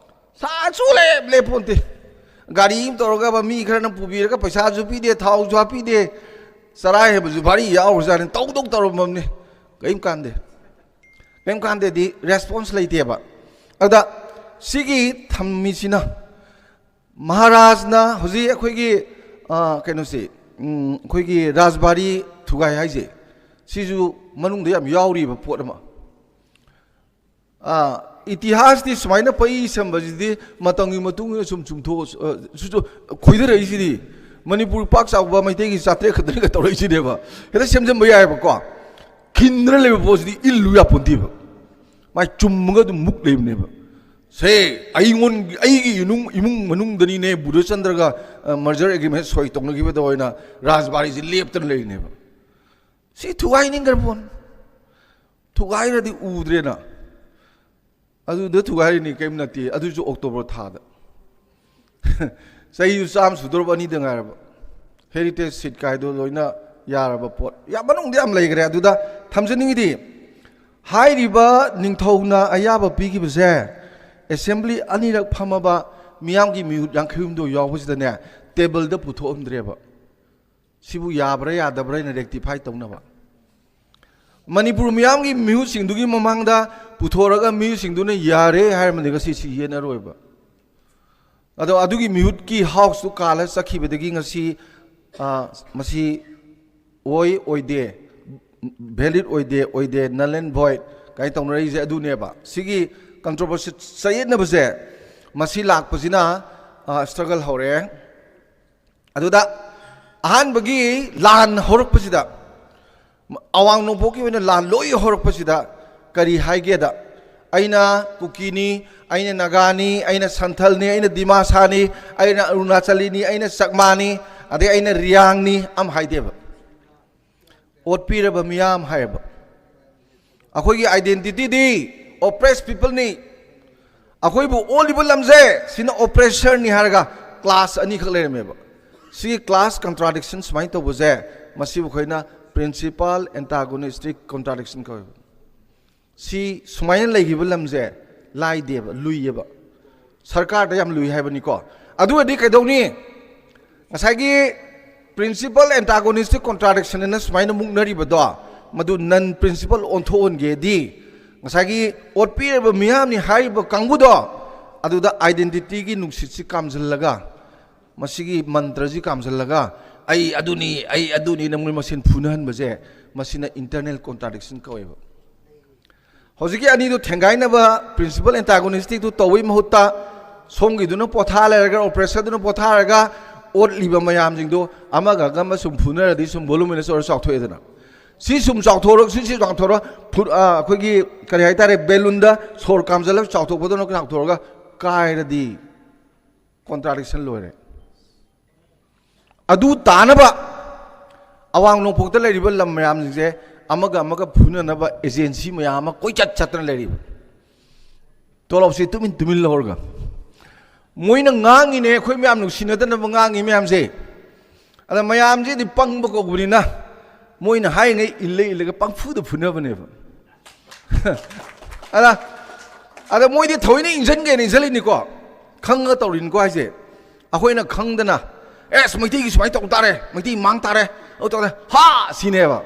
ꯁꯥꯁꯨ ꯂꯦꯞ ꯂꯦꯞꯄꯣꯟꯇꯦ꯫ ꯒꯥꯔꯤ ꯑꯃ ꯇꯧꯔꯒ ꯃꯤ ꯈꯔꯅ ꯄꯨꯕꯤꯔꯒ ꯄꯩꯁꯥꯁꯨ ꯄꯤꯗꯦ, ꯊꯥꯎꯁꯨ ꯍꯥꯞꯄꯤꯗꯦ, ꯆꯔꯥ ꯍꯦꯟꯕꯁꯨ ꯚꯥꯔꯤ ꯌꯥꯎꯔꯖꯥꯠꯅꯤ, ꯇꯧꯗꯧ ꯇꯧꯔꯝꯃꯕꯅꯤ꯫ ꯀꯔꯤꯝ ꯀꯥꯟꯗꯦ꯫ ꯀꯔꯤꯝ ꯀꯥꯟꯗꯦꯗꯤ ꯔꯦꯁꯄꯣꯟꯁ ꯂꯩꯇꯦꯕ꯫ ꯑꯗ ꯁꯤꯒꯤ ꯊꯝꯃꯤꯁꯤꯅ ꯃꯍꯥꯔꯥꯖꯅ ꯍꯧꯖꯤꯛ ꯑꯩꯈꯣꯏꯒꯤ, ꯑ, ꯀꯩꯅꯣꯁꯦ, ꯎꯝ, ꯑꯩꯈꯣꯏꯒꯤ ꯔꯥꯖꯕꯥꯔꯤ ꯊꯨꯒꯥꯏ ꯍꯥꯏꯁꯦ, ꯁꯤꯁꯨ ꯃꯅꯨꯡꯗ ꯌꯥꯝ ꯌꯥꯎꯔꯤꯕ ꯄꯣꯠ ꯑꯃ꯫ ꯑ, ꯏꯇꯤꯍꯥꯁꯇꯤ ꯁꯨꯃꯥꯏꯅ ꯄꯩ ꯁꯝꯕꯁꯤꯗꯤ ꯃꯇꯝꯒꯤ ꯃꯇꯨꯡ ꯏꯟꯅ ꯁꯨꯝ ꯆꯨꯝꯊꯣꯛ-, ꯑ, ꯁꯨ-, ꯁꯨ-, ꯈꯣꯏꯗꯔꯛꯏꯁꯤꯗꯤ꯫ ꯃꯅꯤꯄꯨꯔ ꯄꯥꯛ ꯆꯥꯎꯕ ꯃꯩꯇꯩꯒꯤ ꯆꯥꯇ꯭ꯔꯦꯠ ꯈꯛꯇꯅꯤꯒ ꯇꯧꯔꯛꯏꯁꯤꯅꯦꯕ꯫ ꯍꯦꯛꯇ ꯁꯦꯝꯖꯤꯟꯕ ꯌꯥꯏꯑꯕꯀꯣ꯫ ꯈꯤꯟꯗꯅ ꯂꯩꯕ ꯄꯣꯠꯁꯤꯗꯤ ꯏꯜꯂꯨ ꯌꯥꯄꯣꯟꯇꯦꯕ꯫ ꯃꯥꯏ ꯆꯨꯝꯃꯒ ꯑꯗꯨꯝ ꯃꯨꯛ ꯂꯩꯕꯅꯦꯕ꯫ ꯁꯦ, ꯑꯩꯉꯣꯟ-, ꯑꯩꯒꯤ ꯏꯅꯨꯡ-, ꯏꯃꯨꯡ ꯃꯅꯨꯡꯗꯅꯤꯅꯦ ꯕꯨꯙꯆꯟꯗ꯭ꯔꯒ, ꯑ, ꯃꯔꯖꯔ ꯑꯦꯒ꯭ꯔꯤꯃꯦꯟ ꯁꯣꯏ ꯇꯧꯅꯈꯤꯕꯗ ꯑꯣꯏꯅ ꯔꯥꯖꯕꯥꯔꯤꯁꯤ ꯂꯦꯞꯇꯅ ꯂꯩꯔꯤꯅꯦꯕ꯫ ꯁꯤ ꯊꯨꯒꯥꯏꯅꯤꯡꯈ꯭ꯔ ꯄꯣꯠꯅꯤ꯫ ꯊꯨꯒꯥꯏꯔꯗꯤ ꯎꯗ꯭ꯔꯦꯅ꯫ ꯑꯗꯨꯗ ꯊꯨꯒꯥꯏꯔꯤꯅꯤ, ꯀꯔꯤꯝ ꯅꯠꯇꯦ꯫ ꯑꯗꯨꯁꯨ ꯑꯣꯛꯇꯣꯕꯔ ꯊꯥꯗ꯫ ꯆꯍꯤꯁꯨ ꯆꯥꯝꯃ ꯁꯨꯗꯧꯔꯕ, ꯑꯅꯤꯗ ꯉꯥꯏꯔꯕ꯫ ꯍꯦꯔꯤꯇꯦꯖ ꯁꯤꯠ ꯀꯥꯏꯗꯣ ꯂꯣꯏꯅ ꯌꯥꯔꯕ ꯄꯣꯠ꯫ ꯌꯥꯝ ꯃꯅꯨꯡꯗ ꯌꯥꯝ ꯂꯩꯈ꯭ꯔꯦ꯫ ꯑꯗꯨꯗ ꯊꯝꯖꯅꯤꯡꯉꯤꯗꯤ, ꯍꯥꯏꯔꯤꯕ ꯅꯤꯡꯊꯧꯅ ꯑꯌꯥꯕ ꯄꯤꯈꯤꯕꯁꯦ, ꯑꯦꯁꯦꯝꯕ꯭ꯂꯤ ꯑꯅꯤꯔꯛ ꯐꯝꯃꯕ ꯃꯤꯌꯥꯝꯒꯤ ꯃꯤꯍꯨꯠ ꯌꯥꯡꯈꯩ ꯍꯨꯝꯗꯣꯏ ꯌꯥꯎꯕꯁꯤꯗꯅꯦ, ꯇꯦꯕꯜꯗ ꯄꯨꯊꯣꯛꯑꯝꯗ꯭ꯔꯦꯕ꯫ ꯁꯤꯕꯨ ꯌꯥꯕ꯭ꯔꯥ ꯌꯥꯗꯕ꯭ꯔꯥ ꯍꯥꯏꯅ ꯔꯦꯛꯇꯤꯐꯥꯏ ꯇꯧꯅꯕ꯫ ꯃꯅꯤꯄꯨꯔ ꯃꯤꯌꯥꯝꯒꯤ ꯃꯤꯍꯨꯠꯁꯤꯡꯗꯨꯒꯤ ꯃꯃꯥꯡꯗ ꯄꯨꯊꯣꯔꯒ ꯃꯤꯁꯤꯡꯗꯨꯅ ꯌꯥꯔꯦ ꯍꯥꯏꯔꯝꯃꯗꯤ ꯉꯁꯤ ꯁꯤ ꯌꯦꯟꯅꯔꯣꯏꯕ꯫ ꯑꯗꯣ ꯑꯗꯨꯒꯤ ꯃꯤꯍꯨꯠꯀꯤ ꯍꯥꯎꯁꯇꯨ ꯀꯥꯜꯂ ꯆꯠꯈꯤꯕꯗꯒꯤ ꯉꯁꯤ, ꯑ, ꯃꯁꯤ ꯑꯣꯏ ꯑꯣꯏꯗꯦ, ꯚꯦꯂꯤꯠ ꯑꯣꯏꯗꯦ ꯑꯣꯏꯗꯦ, null and void ꯀꯥꯏꯅ ꯇꯧꯅꯔꯛꯏꯁꯦ ꯑꯗꯨꯅꯦꯕ꯫ ꯁꯤꯒꯤ ꯀꯟꯇ꯭ꯔꯣꯚꯔꯁꯤ ꯆꯌꯦꯠꯅꯕꯁꯦ ꯃꯁꯤ ꯂꯥꯛꯄꯁꯤꯅ, ꯑ, ꯁ꯭ꯇ꯭ꯔꯒꯜ ꯍꯧꯔꯛꯑꯦ꯫ ꯑꯗꯨꯗ ꯑꯍꯥꯟꯕꯒꯤ ꯂꯥꯟ ꯍꯧꯔꯛꯄꯁꯤꯗ, ꯑꯋꯥꯡ ꯅꯣꯡꯄꯣꯛꯀꯤ ꯑꯣꯏꯅ ꯂꯥꯟ ꯂꯣꯏ ꯍꯧꯔꯛꯄꯁꯤꯗ ꯀꯔꯤ ꯍꯥꯏꯒꯦꯗ, "ꯑꯩꯅ ꯀꯨꯀꯤꯅꯤ, ꯑꯩꯅ ꯅꯥꯒꯥꯅꯤ, ꯑꯩꯅ ꯁꯟꯊꯜꯅꯤ, ꯑꯩꯅ ꯗꯤꯃꯥꯁꯥꯅꯤ, ꯑꯩꯅ ꯑꯔꯨꯅꯥꯆꯂꯤꯅꯤ, ꯑꯩꯅ ꯆꯛꯃꯥꯅꯤ, ꯑꯗꯩ ꯑꯩꯅ ꯔꯤꯌꯥꯡꯅꯤ" ꯑꯃ ꯍꯥꯏꯗꯦꯕ꯫ ꯑꯣꯠꯄꯤꯔꯕ ꯃꯤꯌꯥꯝ ꯍꯥꯏꯌꯦꯕ꯫ ꯑꯩꯈꯣꯏꯒꯤ identity ꯗꯤ oppressed people ꯅꯤ꯫ ꯑꯩꯈꯣꯏꯕꯨ ꯑꯣꯠꯂꯤꯕ ꯂꯝꯁꯦ ꯁꯤꯅ oppressor ꯅꯤ ꯍꯥꯏꯔꯒ class ꯑꯅꯤꯈꯛ ꯂꯩꯔꯝꯃꯦꯕ꯫ ꯁꯤꯒꯤ class contradiction ꯁꯨꯃꯥꯏꯅ ꯇꯧꯕꯁꯦ, ꯃꯁꯤꯕꯨ ꯑꯩꯈꯣꯏꯅ principal antagonistic contradiction ꯀꯧꯋꯦꯕ꯫ ꯁꯤ ꯁꯨꯃꯥꯏꯅ ꯂꯩꯈꯤꯕ ꯂꯝꯁꯦ ꯂꯥꯏꯗꯦꯕ, ꯂꯨꯏꯌꯦꯕ꯫ ꯁꯔꯀꯥꯔꯗ ꯌꯥꯝ ꯂꯨꯏ ꯍꯥꯏꯕꯅꯤꯀꯣ꯫ ꯑꯗꯨ ꯑꯣꯏꯔꯗꯤ ꯀꯩꯗꯧꯅꯤ? ꯉꯁꯥꯏꯒꯤ principal antagonistic contradiction ꯑꯅ ꯁꯨꯃꯥꯏꯅ ꯃꯨꯛꯅꯔꯤꯕꯗꯣ, ꯃꯗꯨ non principal ꯑꯣꯟꯊꯣꯛꯍꯟꯒꯦꯗꯤ, ꯉꯁꯥꯏꯒꯤ ꯑꯣꯠꯄꯤꯔꯕ ꯃꯤꯌꯥꯝꯅꯤ ꯍꯥꯏꯔꯤꯕ ꯀꯥꯡꯕꯨꯗꯣ, ꯑꯗꯨꯗ identity ꯒꯤ ꯅꯨꯡꯁꯤꯠꯁꯤ ꯀꯥꯝꯁꯤꯜꯂꯒ, ꯃꯁꯤꯒꯤ ꯃꯟꯇ꯭ꯔꯁꯤ ꯀꯥꯝꯁꯤꯜꯂꯒ, "ꯑꯩ ꯑꯗꯨꯅꯤ, ꯑꯩ ꯑꯗꯨꯅꯤꯅ" ꯃꯣꯏ ꯃꯁꯦꯟ ꯐꯨꯅꯍꯟꯕꯁꯦ, ꯃꯁꯤꯅ internal contradiction ꯀꯧꯋꯦꯕ꯫ ꯍꯧꯖꯤꯛꯀꯤ ꯑꯅꯤꯗꯨ ꯊꯦꯡꯒꯥꯏꯅꯕ principal antagonistic ꯇꯨ ꯇꯧꯕꯒꯤ ꯃꯍꯨꯠꯇ, ꯁꯣꯝꯒꯤꯗꯨꯅ ꯄꯣꯊꯥ ꯂꯩꯔꯒ, oppressor ꯗꯨꯅ ꯄꯣꯊꯥꯔꯒ, ꯑꯣꯠꯂꯤꯕ ꯃꯌꯥꯝꯁꯤꯡꯗꯨ ꯑꯃꯒ ꯑꯃꯒ ꯁꯨꯝ ꯐꯨꯅꯔꯗꯤ ꯁꯨꯝ voluminous ꯑꯣꯏꯔ ꯆꯥꯎꯊꯣꯛꯑꯦꯗꯅ꯫ ꯁꯤ ꯁꯨꯝ ꯆꯥꯎꯊꯣꯔꯛ, ꯁꯤ ꯁꯤ ꯆꯥꯎꯊꯣꯔꯛ, ꯐꯨ-, ꯑ, ꯑꯩꯈꯣꯏꯒꯤ ꯀꯔꯤ ꯍꯥꯏꯇꯥꯔꯦ, balloon ꯗ ꯁꯣꯔ ꯀꯥꯝꯖꯜꯂꯒ ꯆꯥꯎꯊꯣꯛꯄꯗꯧꯅ ꯆꯥꯎꯊꯣꯔꯒ ꯀꯥꯏꯔꯗꯤ contradiction ꯂꯣꯏꯔꯦ꯫ ꯑꯗꯨ ꯇꯥꯅꯕ ꯑꯋꯥꯡ ꯅꯣꯡꯄꯣꯛꯇ ꯂꯩꯔꯤꯕ ꯂꯝ ꯃꯌꯥꯝꯁꯤꯡꯁꯦ ꯑꯃꯒ ꯑꯃꯒ ꯐꯨꯅꯅꯕ agency ꯃꯌꯥꯝ ꯑꯃ ꯀꯣꯏꯆꯠ ꯆꯠꯇꯅ ꯂꯩꯔꯤꯕ꯫ ꯇꯣꯂꯣꯞꯁꯤ ꯇꯨꯃꯤꯟ ꯇꯨꯃꯤꯟ ꯂꯧꯔꯒ꯫ ꯃꯣꯏꯅ ꯉꯥꯡꯉꯤꯅꯦ, ꯑꯩꯈꯣꯏ ꯃꯌꯥꯝ ꯅꯨꯡꯁꯤꯅꯗꯅꯕ ꯉꯥꯡꯉꯤ ꯃꯌꯥꯝꯁꯦ꯫ ꯑꯗ ꯃꯌꯥꯝꯁꯤꯗꯤ ꯄꯪꯕ ꯀꯧꯕꯅꯤꯅ ꯃꯣꯏꯅ ꯍꯥꯏꯔꯤꯉꯩ ꯏꯜꯂ ꯏꯜꯂꯒ ꯄꯪꯐꯨꯗ ꯐꯨꯅꯕꯅꯦꯕ꯫ ꯑꯗ, ꯑꯗ ꯃꯣꯏꯗꯤ ꯊꯑꯣꯏꯅ ꯏꯟꯖꯟꯒꯦꯅ ꯏꯟꯖꯜꯂꯤꯅꯤꯀꯣ, ꯈꯪꯉꯒ ꯇꯧꯔꯤꯅꯤꯀꯣ ꯍꯥꯏꯁꯦ꯫ ꯑꯩꯈꯣꯏꯅ ꯈꯪꯗꯅ, "ꯑꯦꯁ, ꯃꯩꯇꯩꯒꯤ ꯁꯨꯃꯥꯏꯅ ꯇꯧ ꯇꯥꯔꯦ, ꯃꯩꯇꯩ ꯃꯥꯡ ꯇꯥꯔꯦ, ꯑꯗꯨ ꯇꯧ ꯇꯥꯔꯦ, ꯍꯥ!" ꯁꯤꯅꯦꯕ꯫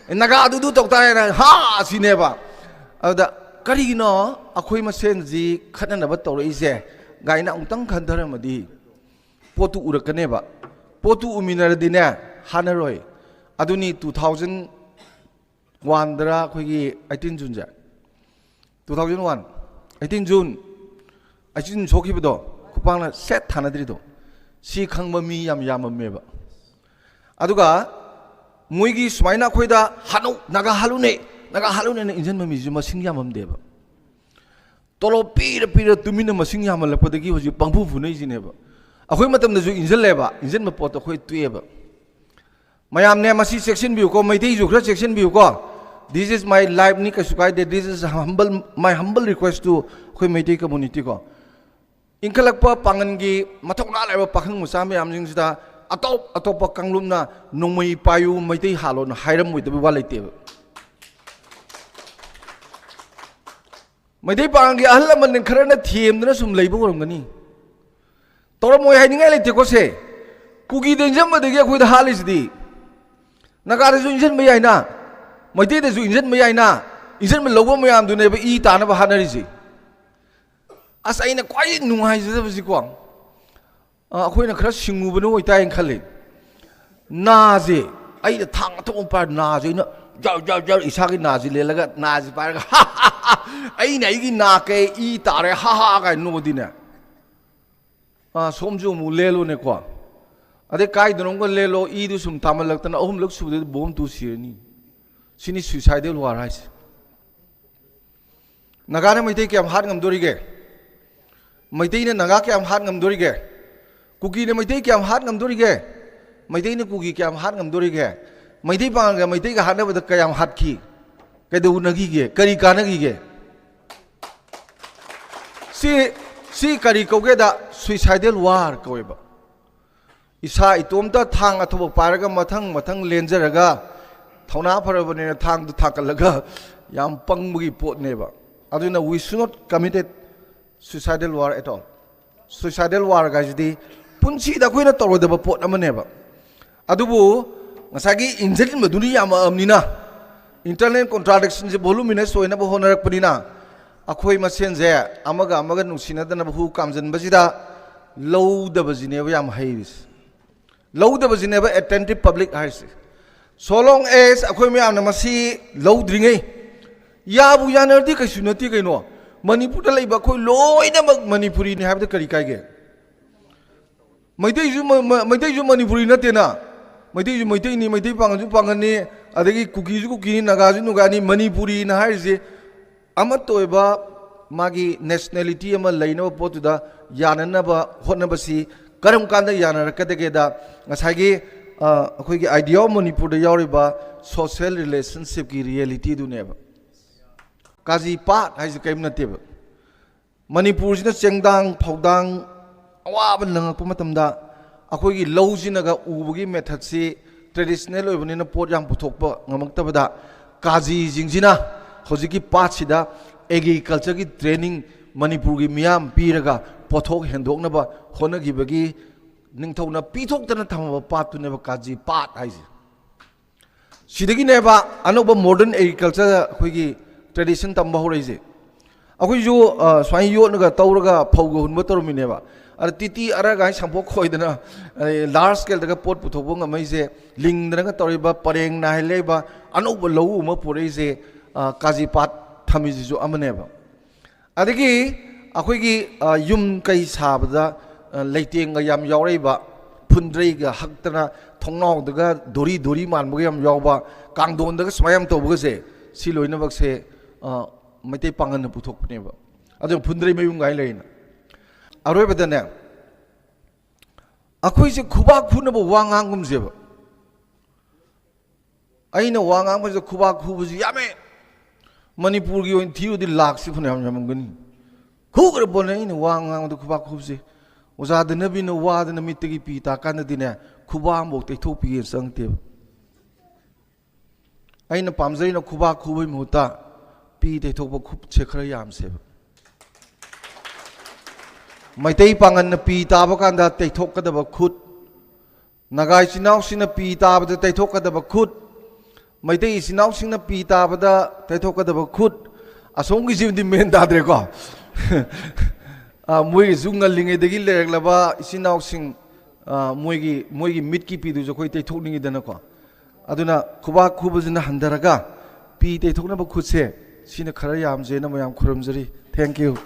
"ꯑꯦ, ꯅꯥꯒꯥꯗꯨꯗꯨ ꯇꯧ ꯇꯥꯔꯦꯅ, ꯍꯥ!" ꯁꯤꯅꯦꯕ꯫ ꯑꯗꯨꯗ ꯀꯔꯤꯒꯤꯅꯣ ꯑꯩꯈꯣꯏ ꯃꯁꯦꯟꯁꯤ ꯈꯠꯅꯅꯕ ꯇꯧꯔꯛꯏꯁꯦ ꯀꯥꯏꯅ ꯑꯃꯨꯛꯇꯪ ꯈꯟꯊꯔꯝꯃꯗꯤ ꯄꯣꯠꯇꯨ ꯎꯔꯛꯀꯅꯦꯕ꯫ ꯄꯣꯠꯇꯨ ꯎꯃꯤꯟꯅꯔꯗꯤꯅꯦ, ꯍꯥꯟꯅꯔꯣꯏ꯫ ꯑꯗꯨꯅꯤ two thousand one ꯗꯔ ꯑꯩꯈꯣꯏꯒꯤ eighteen June ꯁꯦ, two thousand one, eighteen June, eighteen June ꯁꯣꯛꯈꯤꯕꯗꯣ, ꯈꯨꯄꯥꯛꯅ ꯁꯦꯠ ꯊꯥꯅꯗ꯭ꯔꯤꯗꯣ, ꯁꯤ ꯈꯪꯕ ꯃꯤ ꯌꯥꯝ ꯌꯥꯝꯃꯝꯃꯦꯕ꯫ ꯑꯗꯨꯒ ꯃꯣꯏꯒꯤ ꯁꯨꯃꯥꯏꯅ ꯑꯩꯈꯣꯏꯗ "ꯍꯥꯠꯅꯧ, ꯅꯥꯒꯥ ꯍꯥꯠꯂꯨꯅꯦ, ꯅꯥꯒꯥ ꯍꯥꯠꯂꯨꯅꯦꯅ" ꯏꯟꯖꯟꯕ ꯃꯤꯁꯨ ꯃꯁꯤꯡ ꯌꯥꯝꯃꯝꯗꯦꯕ꯫ ꯇꯣꯂꯣꯞ ꯄꯤꯔ ꯄꯤꯔ ꯇꯨꯃꯤꯟꯅ ꯃꯁꯤꯡ ꯌꯥꯝꯃꯜꯂꯛꯄꯗꯒꯤ ꯍꯧꯖꯤꯛ ꯄꯪꯐꯨ ꯐꯨꯅꯩꯁꯤꯅꯦꯕ꯫ ꯑꯩꯈꯣꯏ ꯃꯇꯝꯗꯁꯨ ꯏꯟꯖꯜꯂꯦꯕ, ꯏꯟꯖꯟꯕ ꯄꯣꯠꯇꯣ ꯑꯩꯈꯣꯏ ꯇꯣꯛꯑꯦꯕ꯫ ꯃꯌꯥꯝꯅꯦ, ꯃꯁꯤ ꯆꯦꯛꯁꯤꯟꯕꯤꯌꯨꯀꯣ, ꯃꯩꯇꯩꯁꯨ ꯈꯔ ꯆꯦꯛꯁꯤꯟꯕꯤꯌꯨꯀꯣ꯫ This is my life ꯅꯤ, ꯀꯩꯁꯨ ꯀꯥꯏꯗꯦ꯫ This is humble, my humble request to ꯑꯩꯈꯣꯏ ꯃꯩꯇꯩ community ꯀꯣ꯫ ꯏꯟꯈꯠꯂꯛꯄ ꯄꯥꯡꯒꯜꯒꯤ ꯃꯊꯧꯅꯥ ꯂꯩꯔꯕ ꯄꯥꯈꯪ ꯃꯆꯥ ꯃꯌꯥꯝꯁꯤꯡꯁꯤꯗ ꯑꯇꯣꯞ ꯑꯇꯣꯞꯄ ꯀꯥꯡꯂꯨꯞꯅ "ꯅꯣꯡꯃꯩ ꯄꯥꯏꯌꯨ, ꯃꯩꯇꯩ ꯍꯥꯠꯂꯣꯅ" ꯍꯥꯏꯔꯝꯃꯣꯏꯗꯕ ꯋꯥ ꯂꯩꯇꯦꯕ꯫ ꯃꯩꯇꯩ ꯄꯥꯡꯒꯜꯒꯤ ꯑꯍꯜ ꯂꯃꯟ ꯈꯔꯅ ꯊꯦꯝꯗꯅ ꯁꯨꯝ ꯂꯩꯕ ꯑꯣꯏꯔꯝꯒꯅꯤ꯫ ꯇꯧꯔꯝꯃꯣꯏ ꯍꯥꯏꯅꯤꯡꯉꯥꯏ ꯂꯩꯇꯦꯀꯣ ꯁꯦ꯫ ꯀꯨꯀꯤꯗ ꯏꯟꯁꯤꯟꯕꯗꯒꯤ ꯑꯩꯈꯣꯏꯗ ꯍꯥꯠꯂꯤꯁꯤꯗꯤ꯫ ꯅꯥꯒꯥꯗꯁꯨ ꯏꯟꯁꯤꯟꯕ ꯌꯥꯏꯅ, ꯃꯩꯇꯩꯗꯁꯨ ꯏꯟꯁꯤꯟꯕ ꯌꯥꯏꯅ, ꯏꯟꯁꯤꯟꯕ ꯂꯧꯕ ꯃꯌꯥꯝꯗꯨꯅꯦꯕ ꯏ ꯇꯥꯅꯕ ꯍꯥꯠꯅꯔꯤꯁꯦ꯫ ꯑꯁ, ꯑꯩꯅ ꯈ꯭ꯋꯥꯏ ꯅꯨꯡꯉꯥꯏꯖꯗꯕꯁꯤꯀꯣ, ꯑ, ꯑꯩꯈꯣꯏꯅ ꯈꯔ ꯁꯤꯡꯉꯨꯕꯅ ꯑꯣꯏꯇꯥꯏꯅ ꯈꯜꯂꯤ꯫ ꯅꯥꯁꯦ, ꯑꯩꯅ ꯊꯥꯡ ꯑꯊꯧꯕ ꯄꯥꯏꯔ ꯅꯥꯁꯦ ꯑꯩꯅ ꯖꯔ ꯖꯔ ꯖꯔ ꯏꯁꯥꯒꯤ ꯅꯥꯁꯦ ꯂꯦꯜꯂꯒ ꯅꯥꯁꯦ ꯄꯥꯏꯔꯒ "ꯑꯩꯅ ꯑꯩꯒꯤ ꯅꯥ ꯀꯩ ꯏ ꯇꯥꯔꯦ, ꯍꯥ ꯍꯥ" ꯀꯥꯏꯅ ꯅꯣꯛꯑꯗꯤꯅꯦ, ꯑ, ꯁꯣꯝꯁꯨ ꯑꯃꯨꯛ ꯂꯦꯜꯂꯣꯅꯦꯀꯣ꯫ ꯑꯗꯩ ꯀꯥꯏꯗꯅꯣꯝꯒ ꯂꯦꯜꯂꯣ, ꯏꯗꯨ ꯁꯨꯝ ꯇꯥꯃꯜꯂꯛꯇꯅ ꯑꯍꯨꯝꯂꯛ ꯁꯨꯕꯗꯗꯤ ꯕꯣꯝ ꯇꯨ ꯁꯤꯔꯅꯤ꯫ ꯁꯤꯅꯤ suicidal war ꯍꯥꯏꯁꯦ꯫ ꯅꯥꯒꯥꯅ ꯃꯩꯇꯩ ꯀꯌꯥꯝ ꯍꯥꯠ ꯉꯝꯗꯣꯔꯤꯒꯦ? ꯃꯩꯇꯩꯅ ꯅꯥꯒꯥ ꯀꯌꯥꯝ ꯍꯥꯠ ꯉꯝꯗꯣꯔꯤꯒꯦ? ꯀꯨꯀꯤꯅ ꯃꯩꯇꯩ ꯀꯌꯥꯝ ꯍꯥꯠ ꯉꯝꯗꯣꯔꯤꯒꯦ? ꯃꯩꯇꯩꯅ ꯀꯨꯀꯤ ꯀꯌꯥꯝ ꯍꯥꯠ ꯉꯝꯗꯣꯔꯤꯒꯦ? ꯃꯩꯇꯩ ꯄꯥꯡꯒꯜꯒ ꯃꯩꯇꯩꯒ ꯍꯥꯠꯅꯕꯗ ꯀꯌꯥꯝ ꯍꯥꯠꯈꯤ? ꯀꯩꯗꯧꯅꯈꯤꯒꯦ? ꯀꯔꯤ ꯀꯥꯟꯅꯈꯤꯒꯦ? ꯁꯤ, ꯁꯤ ꯀꯔꯤ ꯀꯧꯒꯦꯗ? Suicidal war ꯀꯧꯋꯦꯕ꯫ ꯏꯁꯥ ꯏꯇꯣꯝꯇ ꯊꯥꯡ ꯑꯊꯧꯕ ꯄꯥꯏꯔꯒ ꯃꯊꯪ ꯃꯊꯪ ꯂꯦꯟꯖꯔꯒ, ꯊꯧꯅꯥ ꯐꯔꯕꯅꯤꯅ ꯊꯥꯡꯗꯨ ꯊꯥꯡꯒꯠꯂꯒ, ꯌꯥꯝ ꯄꯪꯕꯒꯤ ꯄꯣꯠꯅꯦꯕ꯫ ꯑꯗꯨꯅ we should not committed suicidal war at all. Suicidal war ꯍꯥꯏꯁꯤꯗꯤ ꯄꯨꯟꯁꯤꯗ ꯑꯩꯈꯣꯏꯅ ꯇꯧꯔꯣꯏꯗꯕ ꯄꯣꯠ ꯑꯃꯅꯦꯕ꯫ ꯑꯗꯨꯕꯨ ꯉꯁꯥꯏꯒꯤ ꯏꯟꯖꯤꯟꯕꯗꯨꯅ ꯌꯥꯝꯃꯛꯑꯕꯅꯤꯅ, internal contradiction ꯁꯦ voluminous ꯑꯣꯏꯅꯕ ꯍꯣꯠꯅꯔꯛꯄꯅꯤꯅ, ꯑꯩꯈꯣꯏ ꯃꯁꯦꯟꯁꯦ ꯑꯃꯒ ꯑꯃꯒ ꯅꯨꯡꯁꯤꯅꯗꯅꯕ ꯍꯨ ꯀꯥꯝꯖꯟꯕꯁꯤꯗ ꯂꯧꯗꯕꯁꯤꯅꯦꯕ ꯌꯥꯝ ꯍꯩꯔꯤꯁꯦ꯫ ꯂꯧꯗꯕꯁꯤꯅꯦꯕ attentive public ꯍꯥꯏꯔꯤꯁꯦ꯫ So long as ꯑꯩꯈꯣꯏ ꯃꯌꯥꯝꯅ ꯃꯁꯤ ꯂꯧꯗ꯭ꯔꯤꯉꯩ, ꯌꯥꯕꯨ ꯌꯥꯅꯔꯗꯤ ꯀꯩꯁꯨ ꯅꯠꯇꯦ ꯀꯩꯅꯣ꯫ ꯃꯅꯤꯄꯨꯔꯗ ꯂꯩꯕ ꯑꯩꯈꯣꯏ ꯂꯣꯏꯅꯃꯛ ꯃꯅꯤꯄꯨꯔꯤꯅꯤ ꯍꯥꯏꯕꯗ ꯀꯔꯤ ꯀꯥꯏꯒꯦ? ꯃꯩꯇꯩꯁꯨ ꯃ-, ꯃ-, ꯃꯩꯇꯩꯁꯨ ꯃꯅꯤꯄꯨꯔꯤ ꯅꯠꯇꯦꯅ꯫ ꯃꯩꯇꯩꯁꯨ ꯃꯩꯇꯩꯅꯤ, ꯃꯩꯇꯩ ꯄꯥꯉꯜꯁꯨ ꯄꯥꯉꯜꯅꯤ, ꯑꯗꯒꯤ ꯀꯨꯀꯤꯁꯨ ꯀꯨꯀꯤꯅꯤ, ꯅꯥꯒꯥꯁꯨ ꯅꯥꯒꯥꯅꯤ꯫ ꯃꯅꯤꯄꯨꯔꯤꯅ ꯍꯥꯏꯔꯤꯁꯦ ꯑꯃꯠꯇ ꯑꯣꯏꯕ ꯃꯥꯒꯤ nationality ꯑꯃ ꯂꯩꯅꯕ ꯄꯣꯠꯇꯨꯗ ꯌꯥꯅꯅꯕ ꯍꯣꯠꯅꯕꯁꯤ ꯀꯔꯝ ꯀꯥꯟꯗ ꯌꯥꯅꯔꯛꯀꯗꯒꯦꯗ, ꯉꯁꯥꯏꯒꯤ ꯑ, ꯑꯩꯈꯣꯏꯒꯤ Idea of Manipurꯗ ꯌꯥꯎꯔꯤꯕ social relationshipꯀꯤ realityꯗꯨꯅꯦꯕ꯫ ꯀꯥꯖꯤ ꯄꯥꯠ ꯍꯥꯏꯁꯦ ꯀꯔꯤꯝ ꯅꯠꯇꯦꯕ꯫ ꯃꯅꯤꯄꯨꯔꯁꯤꯅ ꯆꯦꯡꯗꯥꯡ ꯐꯧꯗꯥꯡ ꯑꯋꯥꯕ ꯅꯪꯉꯛꯄ ꯃꯇꯝꯗ, ꯑꯩꯈꯣꯏꯒꯤ ꯂꯧꯁꯤꯅꯒ ꯎꯕꯒꯤ methodꯁꯤ traditional ꯑꯣꯏꯕꯅꯤꯅ ꯄꯣꯠ ꯌꯥꯝ ꯄꯨꯊꯣꯛꯄ ꯉꯝꯃꯛꯇꯕꯗ, ꯀꯥꯖꯤꯁꯤꯡꯁꯤꯅ ꯍꯧꯖꯤꯛꯀꯤ ꯄꯥꯠꯁꯤꯗ agricultureꯒꯤ training ꯃꯅꯤꯄꯨꯔꯒꯤ ꯃꯤꯌꯥꯝ ꯄꯤꯔꯒ ꯄꯣꯠꯊꯣꯛ ꯍꯦꯟꯗꯣꯛꯅꯕ ꯍꯣꯠꯅꯈꯤꯕꯒꯤ ꯅꯤꯡꯊꯧꯅ ꯄꯤꯊꯣꯛꯇꯅ ꯊꯝꯃꯕ ꯄꯥꯠꯇꯨꯅꯦꯕ ꯀꯥꯖꯤ ꯄꯥꯠ ꯍꯥꯏꯁꯦ꯫ ꯁꯤꯗꯒꯤꯅꯦꯕ ꯑꯅꯧꯕ modern agriculture ꯑꯩꯈꯣꯏꯒꯤ tradition ꯇꯝꯕ ꯍꯧꯔꯛꯏꯁꯦ꯫ ꯑꯩꯈꯣꯏꯁꯨ, ꯑ, ꯁꯨꯃꯥꯏꯅ ꯌꯣꯠꯅꯒ ꯇꯧꯔꯒ ꯐꯧꯒ ꯍꯨꯟꯕ ꯇꯧꯔꯝꯃꯤꯅꯦꯕ꯫ ꯑꯗ ꯇꯤꯇꯤ ꯑꯔꯒꯥꯏ ꯁꯟꯄꯣꯠ ꯈꯣꯏꯗꯅ, ꯑꯗꯩ large scaleꯗꯒ ꯄꯣꯠ ꯄꯨꯊꯣꯛꯄ ꯉꯝꯃꯛꯏꯁꯦ, ꯂꯤꯡꯗꯅꯒ ꯇꯧꯔꯤꯕ, ꯄꯔꯦꯡ ꯅꯥꯏꯍꯜꯂꯛꯏꯕ, ꯑꯅꯧꯕ ꯂꯧꯎ ꯑꯃ ꯄꯨꯔꯛꯏꯁꯦ, ꯑ, ꯀꯥꯖꯤ ꯄꯥꯠ ꯊꯝꯃꯤꯁꯤꯁꯨ ꯑꯃꯅꯦꯕ꯫ ꯑꯗꯒꯤ ꯑꯩꯈꯣꯏꯒꯤ, ꯑ, ꯌꯨꯝ ꯀꯩ ꯁꯥꯕꯗ, ꯑ, ꯂꯩꯇꯦꯡꯒ ꯌꯥꯝ ꯌꯥꯎꯔꯛꯏꯕ, ꯐꯨꯟꯗ꯭ꯔꯩꯒ ꯍꯛꯇꯅ ꯊꯣꯡꯅꯥꯎꯗꯒ ꯗꯣꯔꯤ ꯗꯣꯔꯤ ꯃꯥꯟꯕꯒ ꯌꯥꯝ ꯌꯥꯎꯕ, ꯀꯥꯡꯊꯣꯟꯗꯒ ꯁꯨꯃꯥꯏꯅ ꯌꯥꯝ ꯇꯧꯕꯒꯁꯦ, ꯁꯤ ꯂꯣꯏꯅꯃꯛꯁꯦ, ꯑ, ꯃꯩꯇꯩ ꯄꯥꯉꯜꯅ ꯄꯨꯊꯣꯛꯄꯅꯦꯕ꯫ ꯑꯗꯨ ꯐꯨꯟꯗ꯭ꯔꯩ ꯃꯌꯨꯝ ꯀꯥꯏꯅ ꯂꯩꯔꯤꯅ꯫ ꯑꯔꯣꯏꯕꯗꯅꯦ, ꯑꯩꯈꯣꯏꯁꯦ ꯈꯨꯕꯥꯛ ꯈꯨꯅꯕ ꯋꯥ ꯉꯥꯡꯒꯨꯝꯁꯦꯕ꯫ ꯑꯩꯅ ꯋꯥ ꯉꯥꯡꯕꯁꯤꯗ ꯈꯨꯕꯥꯛ ꯈꯨꯕꯁꯤ ꯌꯥꯝꯃꯦ꯫ ꯃꯅꯤꯄꯨꯔꯒꯤ ꯑꯣꯏꯅ ꯊꯤꯔꯨꯗꯤ ꯂꯥꯛꯁꯤ ꯐꯅꯌꯥꯝ ꯌꯥꯝꯃꯝꯒꯅꯤ꯫ ꯈꯨꯈ꯭ꯔ ꯄꯣꯠꯅꯦ ꯑꯩꯅ ꯋꯥ ꯉꯥꯡꯕꯗ ꯈꯨꯕꯥꯛ ꯈꯨꯕꯁꯦ꯫ ꯑꯣꯖꯥ ꯗꯅꯕꯤꯅ ꯋꯥꯗꯅ ꯃꯤꯠꯇꯒꯤ ꯄꯤ ꯇꯥꯀꯥꯟꯗꯗꯤꯅꯦ, ꯈꯨꯕꯥꯛ ꯑꯃꯐꯥꯎ ꯇꯩꯊꯣꯛꯄꯤꯒꯦ ꯆꯪꯉꯛꯇꯦꯕ꯫ ꯑꯩꯅ ꯄꯥꯝꯖꯔꯤꯅ ꯈꯨꯕꯥꯛ ꯈꯨꯕꯒꯤ ꯃꯍꯨꯠꯇ ꯄꯤ ꯇꯩꯊꯣꯛꯄ ꯈꯨꯠꯁꯦ ꯈꯔ ꯌꯥꯝꯁꯦꯕ꯫ ꯃꯩꯇꯩ ꯄꯥꯉꯜꯅ ꯄꯤ ꯇꯥꯕ ꯀꯥꯟꯗ ꯇꯩꯊꯣꯛꯀꯗꯕ ꯈꯨꯠ, ꯅꯥꯒꯥ ꯏꯆꯤꯟ ꯏꯅꯥꯎꯁꯤꯡꯅ ꯄꯤ ꯇꯥꯕꯗ ꯇꯩꯊꯣꯛꯀꯗꯕ ꯈꯨꯠ, ꯃꯩꯇꯩ ꯏꯆꯤꯟ ꯏꯅꯥꯎꯁꯤꯡꯅ ꯄꯤ ꯇꯥꯕꯗ ꯇꯩꯊꯣꯛꯀꯗꯕ ꯈꯨꯠ, ꯑꯁꯣꯝꯒꯤꯁꯤꯕꯨꯗꯤ ꯃꯦꯟ ꯇꯥꯗ꯭ꯔꯦꯀꯣ꯫ ꯑ, ꯃꯣꯏꯒꯤꯁꯨ ꯉꯜꯂꯤꯉꯩꯗꯒꯤ ꯂꯩꯔꯛꯂꯕ ꯏꯆꯤꯟ ꯏꯅꯥꯎꯁꯤꯡ, ꯑ, ꯃꯣꯏꯒꯤ, ꯃꯣꯏꯒꯤ ꯃꯤꯠꯀꯤ ꯄꯤꯗꯨꯁꯨ ꯑꯩꯈꯣꯏ ꯇꯩꯊꯣꯛꯅꯤꯡꯉꯤꯗꯅꯀꯣ꯫ ꯑꯗꯨꯅ ꯈꯨꯕꯥꯛ ꯈꯨꯕꯁꯤꯅ ꯍꯟꯊꯔꯒ ꯄꯤ ꯇꯩꯊꯣꯛꯅꯕ ꯈꯨꯠꯁꯦ, ꯁꯤꯅ ꯈꯔ ꯌꯥꯝꯖꯦꯅ ꯃꯌꯥꯝ ꯈꯨꯔꯨꯝꯖꯔꯤ꯫ Thank you꯫